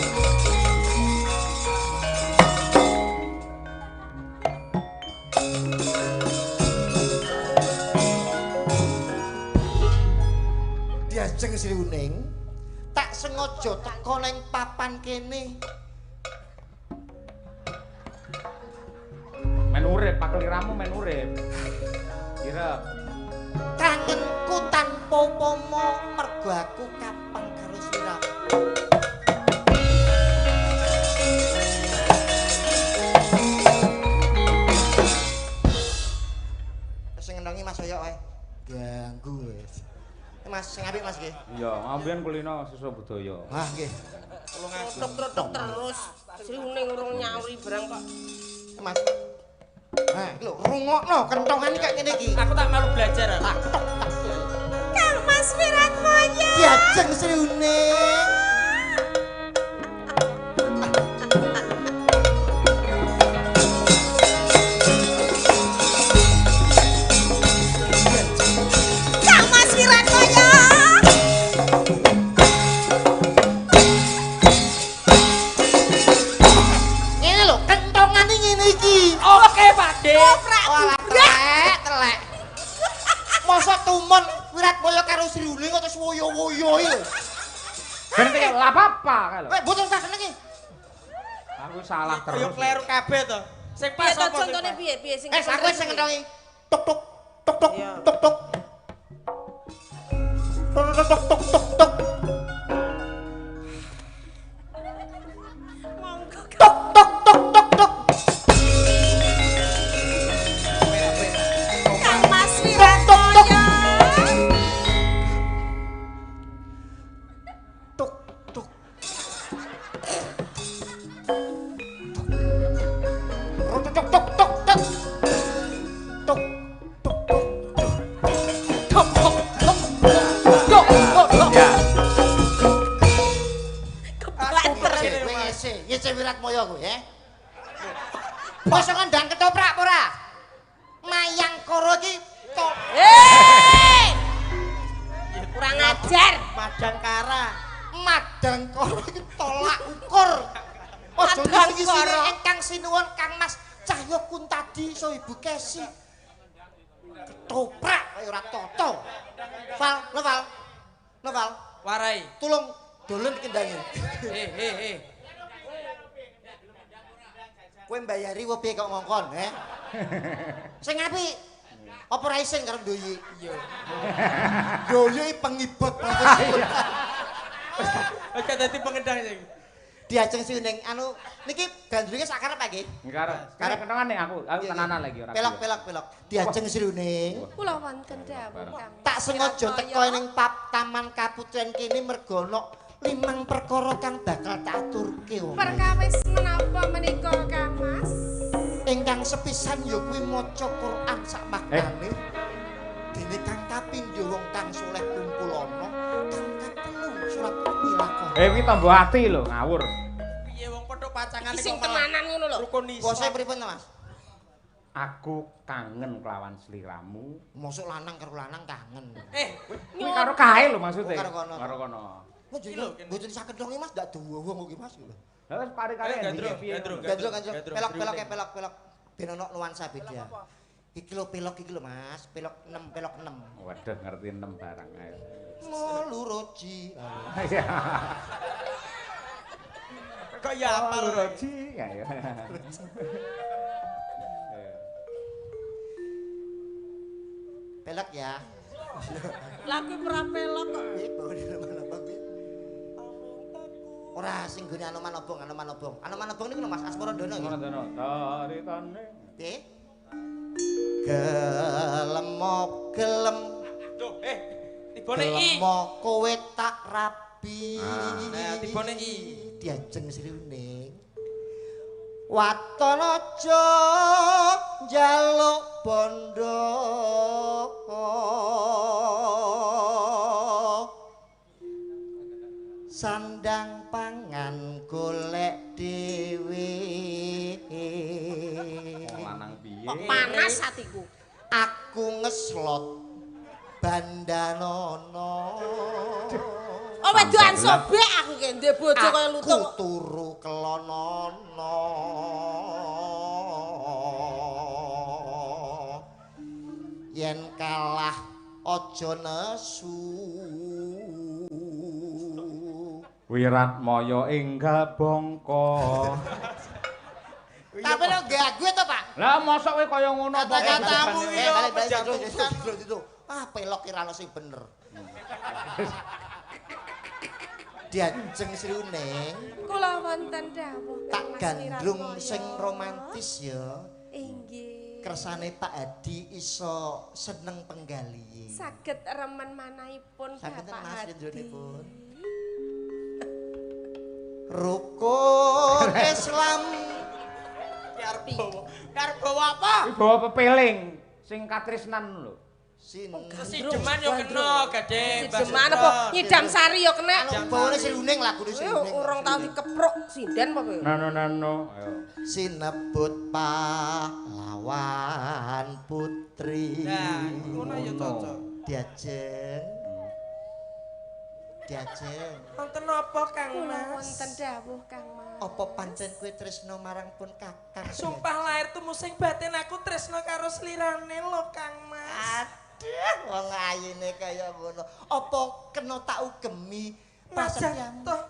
Diajeng Sri Uning tak sengaja teko ning papan kene. Men urip, pakeliramu men urip. Kira kangenku tanpa upama mergo aku kapan karo sliramu. Sing ngenongi Mas Oyok wae. Ganggu wis. Mas sing apik Mas nggih. Iya, ambiyen kulino sisa budaya. Wah nggih. Trotok-trotok terus. Sri Uning urung nyauri barang kok. Mas. Nah, lho rungokno kentongan iki kaya ngene iki. Aku tak melu belajar. Tak tok tak. Kang Mas Wiratmoyo. Diajeng Sri Uning. Kang Mas Wiratmoyo. Ngene lho, kentongane ngene iki. Oke, Pak De. Walah telek, telek. Masa tumon Wiratmoyo karo Sri Uning kok terus woyo-woyo iki lho. Ben kaya lah apa kae lho. Eh, mboten usah seneng iki. Aku salah terus. Ya kleru kabeh to. Sing pas Piye to apa? sing contone pas? piye piye sing Eh, aku sing ngentongi. Tok tok tok tok tok tok. Tok tok tok tok tok tok. Monggo. Tok tok tok tok tok. Kang Mas Wiratmoyo. Tok tok. Tok tok tok tok tok. Tok tok tok. Tok tok tok tok tok tok. Ya. Kebanter. Kowe ngese, ngese Wiratmoyo kowe, eh. Mosok ngandang ketoprak apa ora? Mayangkara iki tok Hei! Kurang ajar. Madangkara. Madangkara iki tolak ukur. Aja Madangkara. ngisine ingkang sinuwun Kang Mas Cahya Kuntadi so Ibu Kesi. Ketoprak kaya ora tata. Val, lo Val. Lo Val, Warai. tulung dolen kendange. Eh, eh, eh. Kowe mbayari apa piye kok ngongkon, he? Sing apik. Apa ora isin karo Ndoyi? Iya. Ndoyi pengibot profesional. Oke dadi pengendang sing. Diajeng sining anu niki gandringe sak karep Pak nggih. Karep. Karep kentongane aku, aku tenanan lagi ora. Pelok pelok pelok. Diajeng sirune. Kula wonten dawuh Kang. Tak sengaja teko ning pap Taman Kaputren kene mergo ana limang perkara kang bakal tak aturke wong. Perkawis menapa menika Kang Mas? Ingkang sepisan ya kuwi maca Quran sak maknane. Dene kang kapindho wong kang saleh kumpul ana, kang katelu Surat pilakon. Kuwi tombo ati lho, ngawur. Piye wong petuk pacangan iki sing tenanan ngono lho. Rukun iso. Bose pripun to, Mas? Aku kangen kelawan sliramu. Mosok lanang karo lanang kangen. Kuwi karo kae lho maksude. Karo kono. Karo kono. Mboten sakedhonge Mas ndak duwe wong iki Mas. Lah wis pari-kari piye. Gandrung. Pelok-pelok pelok-pelok. Ben ono nuansa beda. Iki lho pelok iki lho Mas, pelok 6 pelok 6. Waduh ngerti 6 barang ae. Moluroji. Kok ya apa luroji ayo. Pelok ya. Lah kuwi ora pelok kok. Ora sing nggone Anoman Obong, Anoman Obong. Anoman Obong niku lho Mas Asmarandono nggih. Asmarandono. Taritane. Piye? Gelem gelem. Duh, tibone i. Gelem kowe tak rabi. Nah, tibone i. Diajeng Sri Uning. Waton aja njaluk bondo. Sandang pangan golek dhewe. Wong lanang piye? Kok panas atiku. Aku ngeslot bandanono. Oh wedoan sobek aku ki ndek bojo kaya lutung. Aku turu kelonono. Yen kalah aja nesu. Wiratmaya enggal bongko. Tapi lo gak gue to, Pak? Lah mosok kowe kaya ngono apa kata-katamu iki lho. Ah pelok ora ono sing bener. Diajeng Sri Uning. Kula wonten dawuh tak gandrung sing romantis ya. Inggih. Kersane Pak Hadi iso seneng penggali. Saged remen manahipun Bapak Hadi. Rukun Islam. Karep bawa apa? Kuwi bawa pepeling sing katresnan lho. Sideman yo kena, Gadhe. Sideman apa nyidam sari yo kena. Bawane Sri Uning lagune Sri Uning. Urung tau dikepruk sinden apa kowe? Nano nano. Ayo. Sinebut pahlawan putri. Nah, ngono yo cocok. Diajeng. Diajeng. Wonten napa Kang Mas? Wonten dawuh Kang Mas. Apa pancen kowe tresno marang pun Kakang? Sumpah lahir tumusing batin aku tresno karo slirane lho Kang Mas. Aduh, wong ayine kaya ngono. Apa kena tak ugemi prasetyamu? Toh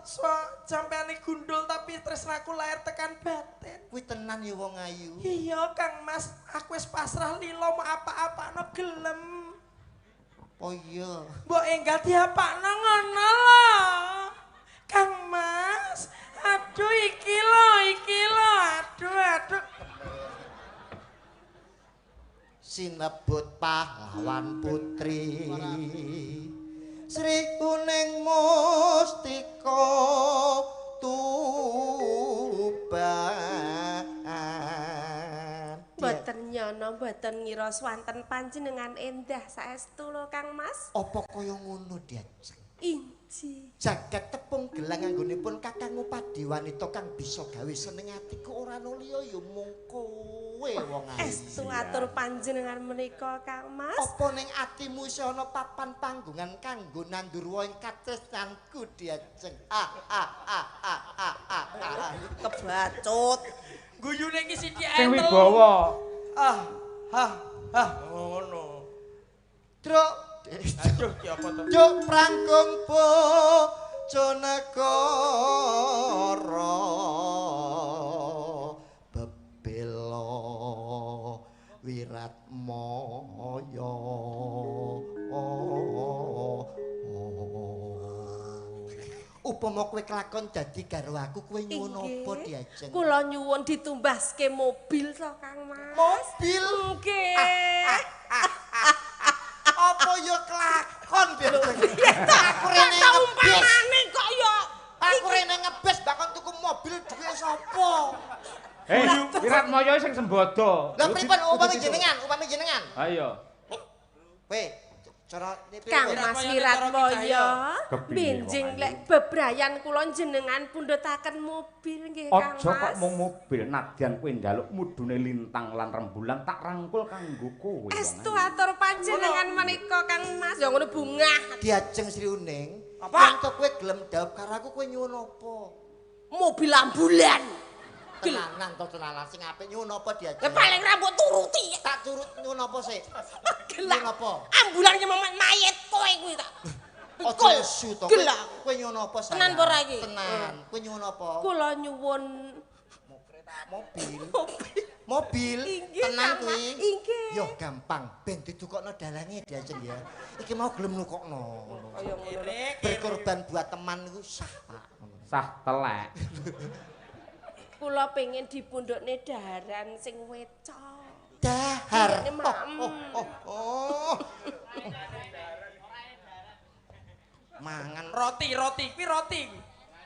sampeane gundul tapi tresnaku lahir tekan batin. Kuwi tenan ya wong ayu. Iya Kang Mas, aku wis pasrah lila mau apa-apano gelem. Oh iya. Mbok enggal diapakno ngono lho. Kang Mas, aduh iki lho, aduh aduh. Sinebut pahlawan putri. Sri Uning Mustika Tuban. Mboten nyono, mboten ngira swanten panjenengan endah saestu lho Kang Mas. Apa kaya ngono Diajeng? Inji. Jagat tepung gelang anggonipun Kakang Ngupadi wanita kang bisa gawe seneng atiku ora ana liya ya mung kowe wong ayu. Estu atur panjenengan menika Kang Mas. Apa ning atimu isih ana papan panggongan kanggo nandur woh ing katresnanku Diajeng? Ah ah ah ah ah ah. Kebacut. Guyune iki sithik ae. Sing wibawa. Ah ah ah ngono. Truk. Aduh ki apa to? Juk prangkung Bojonegoro bebela Wiratmaya. Upama kowe kelakon dadi garwaku kowe nyuwun apa Diajeng? Kula nyuwun ditumbaske mobil to Kang Mas. Mobil? Nggih. Apa ya kelakon Diajeng? Aku rene ngebis. Kok ya. Aku rene ngebis bakon tuku mobil duwe sapa? Wiratmaya sing sembodo. Lah pripun upami jenengan, upami jenengan? Ha iya. Kowe Cara Kang Mas Wiratmoyo, benjing lek bebrayan kula jenengan pundhutaken mobil nggih Kang Mas. Aja kok mung mobil, nadyan kowe njaluk mudune lintang lan rembulan tak rangkul kanggo kowe. Estu atur panjenengan menika Kang Mas, ya ngono bungah. Diajeng Sri Uning. Apa? Yen to kowe gelem dhaup karo aku kowe nyuwun apa? Mobil ambulan. Tenanan to tenanan sing apik nyuwun apa diajeng? Lah paling rambut turuti. Tak turut nyuwun apa sik? Gelak. Nyuwun apa? Ambulan ki mayit kowe kuwi tak. Aja nesu to. Kowe nyuwun apa sayang? Tenan apa ora iki? Tenan. Kowe nyuwun apa? Kula nyuwun mobil. Mobil. Tenan kuwi. Inggih. Yo gampang, ben ditukokno dalange diajeng ya. Iki mau gelem nukokno ngono. Kaya ngono. Berkorban buat teman iku sah, Pak. Sah telek. Kula pengen dipundhukne daharan sing wecok. Dahar. Oh. Mangan roti, kuwi roti.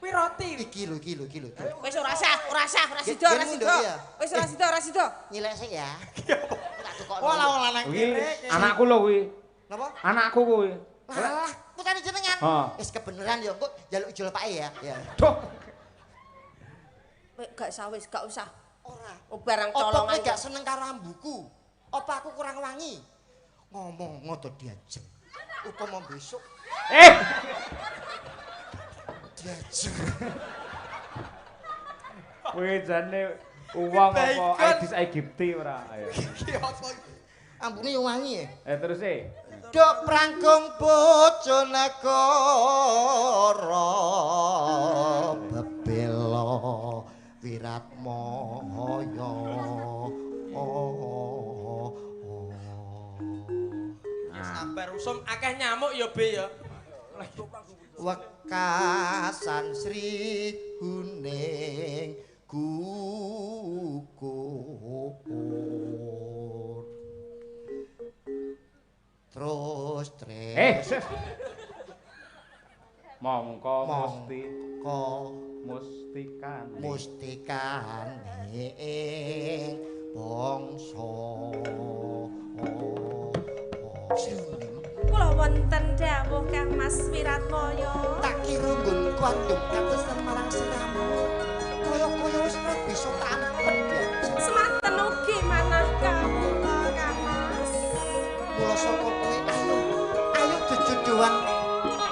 Kuwi roti. Iki lho, iki lho, iki lho. Wis ora sah, ora sah, ora sida, ora sida. Wis ora sida, ora sida. Nyilek sik ya. Tak tukokno. Wah, lanang kene. Anakku lho kuwi. Napa? Anakku kuwi. Lah, putane jenengan. Wis kebeneran ya, engko njaluk ijol pake ya. Ya. Duh. Gak usah wis, gak usah. Ora. Oh, barang colongan. Apa kowe gak seneng karo ambuku? Apa aku kurang wangi? Ngomong ngoto diajeng. Upama besok. Diajeng. Kowe jane uwong apa Aedes aegypti ora? Ayo. Iki apa iki? Ambune yo wangi ya. Terus e. Dok prangkung Bojonegoro bebela Wiratmoyo. Sabar usum akeh nyamuk ya Be ya. Wekasan Sri Huning gugur. Terus tres. Mongko musti mustikane mustikane ing bangsa. Kula wonten dawuh Kang Mas Wiratmoyo. Tak kira nggonku adem katesan marang siramu. Kaya-kaya wis ora bisa tampet ya. Semanten ugi manah kawula Kang Mas. Mula saka kuwi ayo ayo jejodohan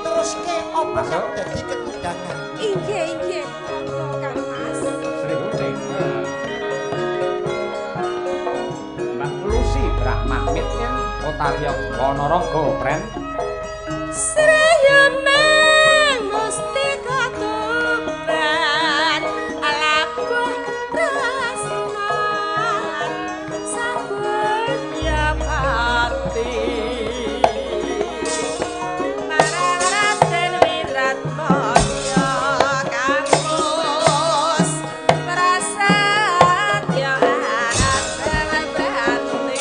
teruske apa kang dadi kekundangan. Inggih inggih monggo Kang Mas. Sri Huning. Mbak Lucy Brahmamit Otaryo Ponorogo Pren. Sri Huning mustika tuban alabuh tresnan sabun pati. Raden Wiratmoyo Kang Mus Prasetyo Arat Brati.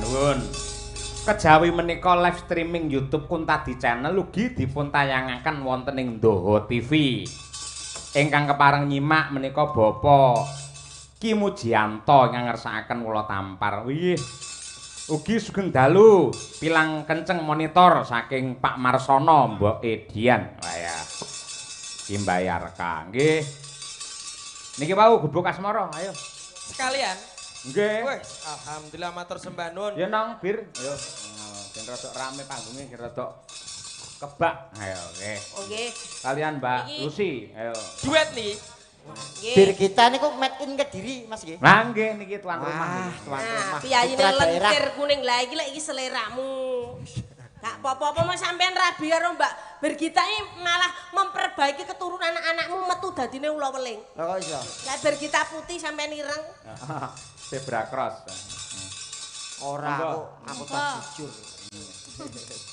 nuwun. Kejawi menika live streaming YouTube Kuntadi Channel ugi dipun tayangaken wonten ing Doho TV. Ingkang kepareng nyimak menika Bapak Ki Mujianto ingkang ngersakaken kula tampar. Wih. Ugi sugeng dalu pilang kenceng monitor saking Pak Marsono Mbok Edian. Wah ya. Ki mbayarka nggih. Niki wau gubuk asmara, ayo. Sekalian. Nggih. Wes, alhamdulillah matur sembah nuwun. Ya nang bir, ayo. Ben rada rame panggungnya, ben rada kebak. Ayo, nggih. Oke. Kalian Mbak Lucy, ayo. Duet nih. Nggih. Bir kita niku made in Kediri, Mas nggih. Lah nggih niki tuan rumah niki. Tuan rumah. Piyayine lentir kuning lah iki lek iki seleramu. Gak apa-apa mau sampean rabi karo Mbak Birgita ini malah memperbaiki keturunan anak-anakmu metu dadine ula weling. Lah kok iso? Lah Birgita putih sampean ireng. Zebra cross. Ora aku tak jujur.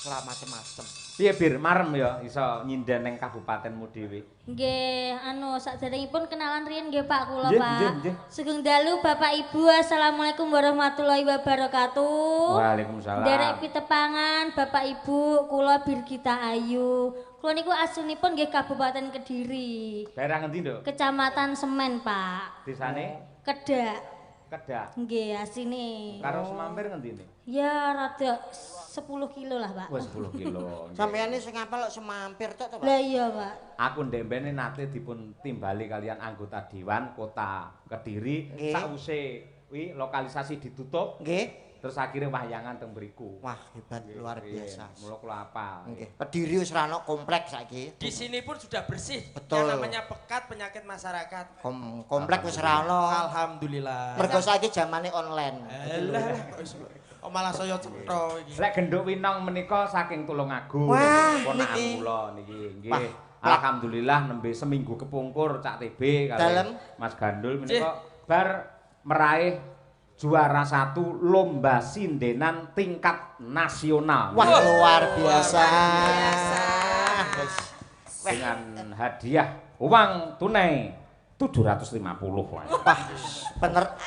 Ora macem-macem. Piye Bir marem ya iso nyinden ning kabupatenmu dhewe? Nggih, anu sakderengipun kenalan riyin nggih Pak kula Pak. Sugeng dalu Bapak Ibu, assalamualaikum warahmatullahi wabarakatuh. Waalaikumsalam. Nderek pitepangan Bapak Ibu, kula Birgita Ayu. Kula niku aslinipun nggih Kabupaten Kediri. Daerah ngendi, Nduk? Kecamatan Semen, Pak. Desane? Kedak. Kedak. Nggih, asline. Karo Semampir ngendi ne? Ya rada 10 kilo lah, Pak. Wah, 10 kilo. Sampeyan sing ngapal kok Semampir tok to, Pak? Lah iya, Pak. Aku ndembene nate dipun timbali kalian anggota Dewan Kota Kediri sause kuwi lokalisasi ditutup. Nggih. Terus akhirnya wayangan teng mriku. Wah, hebat luar biasa. Mula kula apal. Nggih. Kediri wis ra ono kompleks saiki. Di sini pun sudah bersih. Betul. Yang namanya pekat penyakit masyarakat. Komplek wis ra ono. Alhamdulillah. Mergo saiki zamane online. Lah, kok malah saya cetha iki. Lek genduk winong menika saking Tulungagung. Ponakan kula niki nggih. Alhamdulillah nembe seminggu kepungkur Cak TB kalih Mas Gandul menika bar meraih juara 1 lomba sindenan tingkat nasional. Wah, luar biasa. Dengan hadiah uang tunai 750. Wah,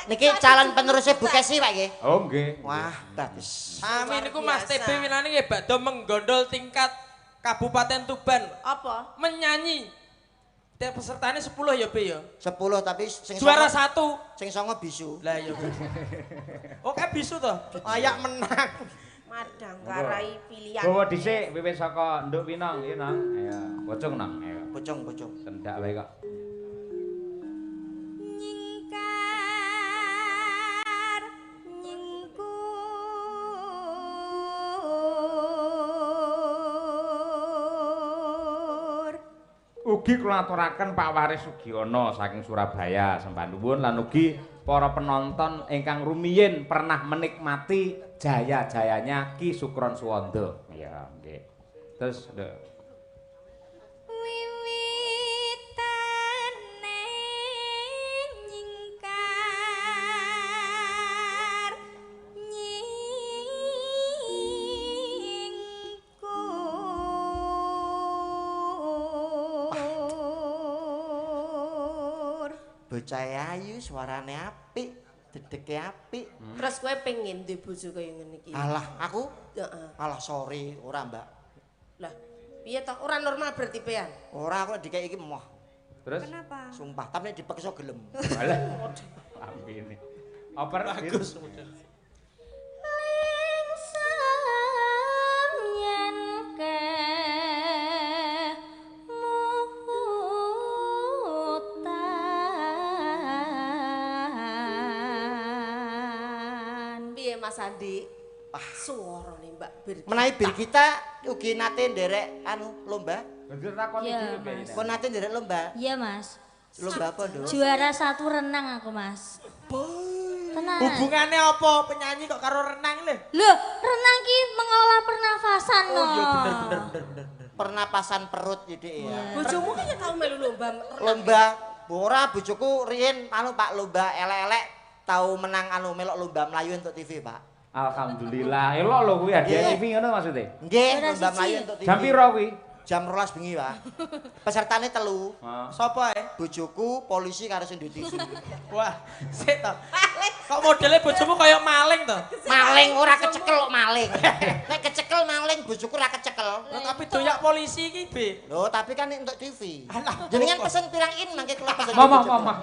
niki calon penerusnya Bu Kesi, Pak nggih. Oh, nggih. Wah, bagus. Sami niku Mas TB winane nggih badhe menggondol tingkat Kabupaten Tuban. Apa? Menyanyi. Tiap pesertane 10 ya, Be ya. 10 tapi sing juara 1, sing 9 bisu. Lah iya. Oke bisu to. Layak menang. Madang karai pilihan. Bawa dhisik wiwit saka Nduk Winong ya, Nang. Ayo, pocong Nang. Ayo. Pocong-pocong. Sendak wae kok. Nyingkar nyingkur. Ugi kula aturaken Pak Waris Sugiono saking Surabaya sembah nuwun lan ugi para penonton ingkang rumiyin pernah menikmati jaya-jayanya Ki Sukron Suwondo. Ya, nggih. Terus wiwitane nyingkar nyingkur. Bocah ayu suarane apik, dedeke apik. Terus kowe pengen duwe bojo kaya ngene iki? Alah, aku? Heeh. Alah sorry, ora, Mbak. Lah, piye to? Ora normal berarti pean? Ora, aku nek dikeki iki emoh. Terus? Kenapa? Sumpah, tapi nek dipaksa gelem. Alah. Lambene. Oper bagus. Lingsem yen kemutan. Piye Mas Andi? Suarane Mbak Birgita. Menawi Birgita ugi nate nderek anu lomba. Banjur takoni Iya, dhewe piye. Kon nate nderek lomba? Iya, Mas. Lomba apa, Nduk? Juara 1 renang aku, Mas. Tenang. Hubungannya apa penyanyi kok karo renang lho? Loh, renang ki mengolah pernafasan Oh no. iya bener bener bener bener. Pernapasan perut ya, Dik ya. Bojomu kan ya tau melu lomba renang. Lomba ora bojoku riyin anu Pak lomba elek-elek tau menang anu melok lomba mlayu entuk TV, Pak. Alhamdulillah. Elok lho kuwi hadiah TV ngono maksudnya. Nggih, lomba mlayu entuk TV. Jam piro kuwi? Jam 12 bengi, Pak. Pesertane 3. Sapa ae? Bojoku, polisi karo sing duwe TV. Wah, sik to. Kok modele bojomu kaya maling to? Maling. Maling ora kecekel kok maling. Nek kecekel maling bojoku ora kecekel. Lho tapi doyak polisi iki, Be. Lho, tapi kan entuk TV. Jenengan pesen pirang in mangke kula pesen. Momong, momong.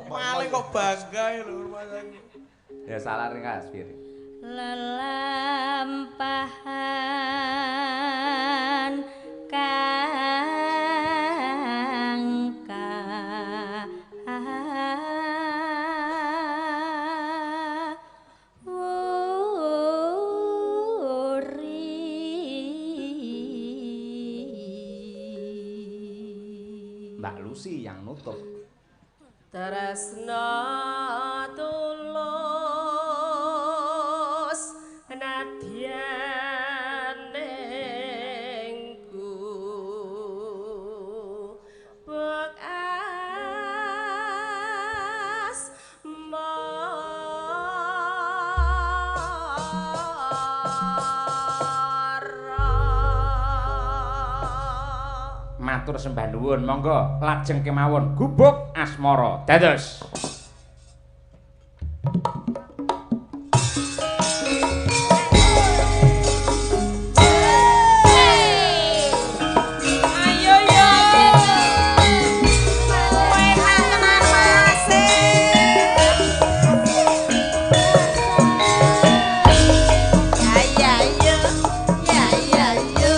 Maling kok bangga ya lho rumah sakit. Ya salah ringkas, Bir. Lelampahan kang kawuri. Mbak Lucy yang nutup. Tresna tulus nadyan ning gubuk asmara. Matur sembah nuwun, monggo lajeng kemawon gubuk asmara. Dados. Ayo yo. Enak tenan Mas. Ya ya yo. Ya ya yo.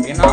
Pino.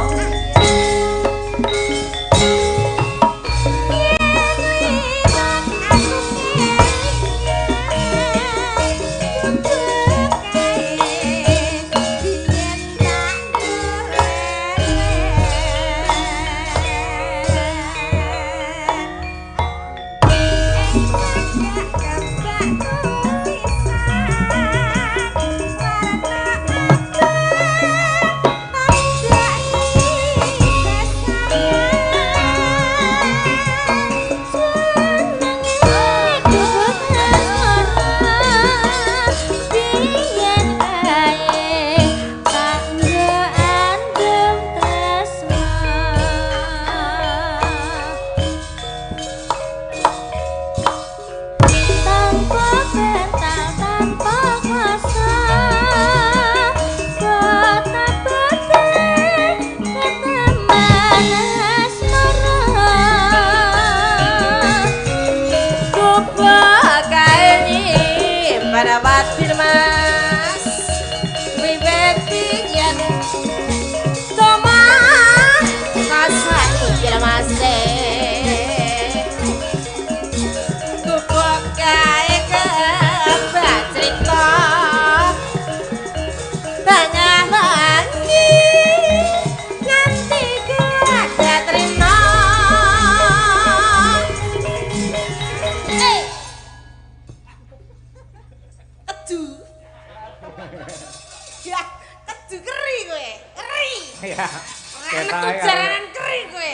Ya, keju keri kowe, keri. Ya. Ora metu jaranan keri kowe.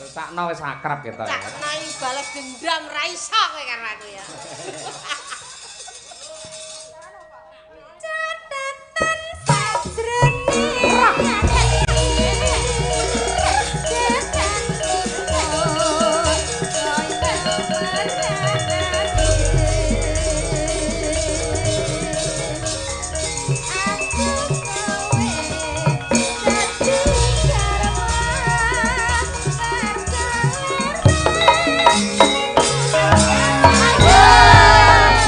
Rusakno wis akrab kita ya. Cakno balas dendam ra iso kowe karo aku ya. Catatan sajroning Ayo.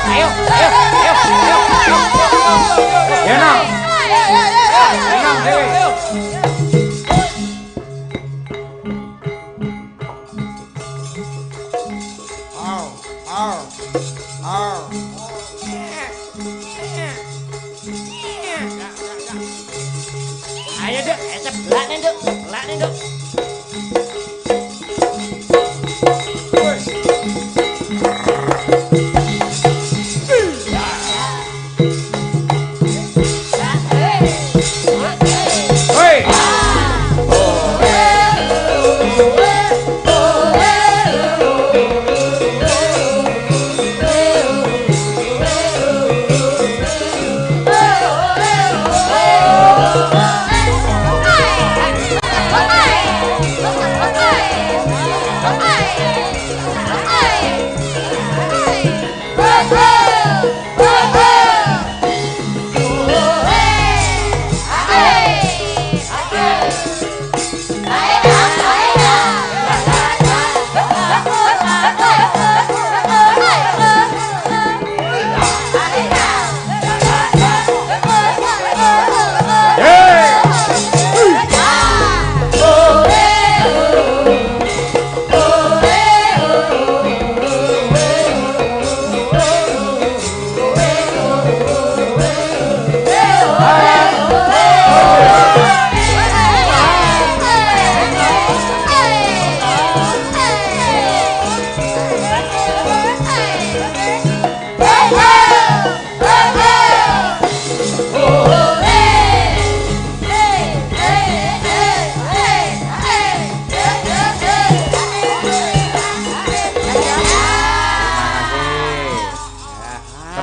Ayo, ayo, ayo, ayo. Ya nang. Nang dhewe. Au, au. Au. Ayo, Duk, seblakne, Duk, seblakne, Duk.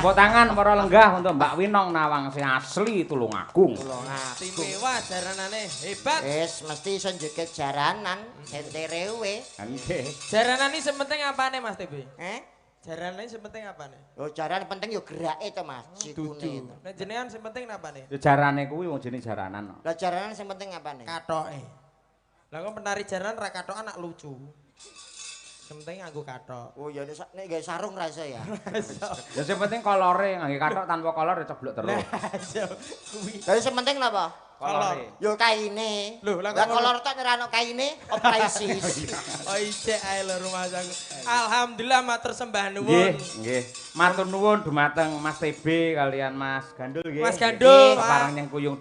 Tepuk tangan para lenggah untuk Mbak Winong Nawangsi asli Tulungagung. Tulungagung. Istimewa jaranane hebat. Wis mesti iso njeget jaranan senterewe. Nggih. Jaranan iki sing penting apane Mas TB? Eh? Jaranan iki sing penting apane? Lho jaran penting yo gerake to Mas, sikune. Nek jenengan sing penting napane? Ya jarane kuwi wong jenenge jaranan. Lah jaranan sing penting apane? Katoke. Lah kok penari jaranan ra katokan nak lucu. Sing penting nganggo kathok. Oh ya nek gawe sarung ra iso ya. Ya sing penting kolore, nganggo kathok tanpa kolor ya ceblok terus. Lah kuwi. Lah sing penting napa? Kolore. Yo kaine. Lho, lah kolor tok nek ra ono kaine opraisis. Oh ijek ae lho rumahku. Alhamdulillah matur sembah nuwun. Nggih, nggih. Matur nuwun dumateng Mas TB kalian Mas Gandul nggih. Mas Gandul, Kepareng nyengkuyung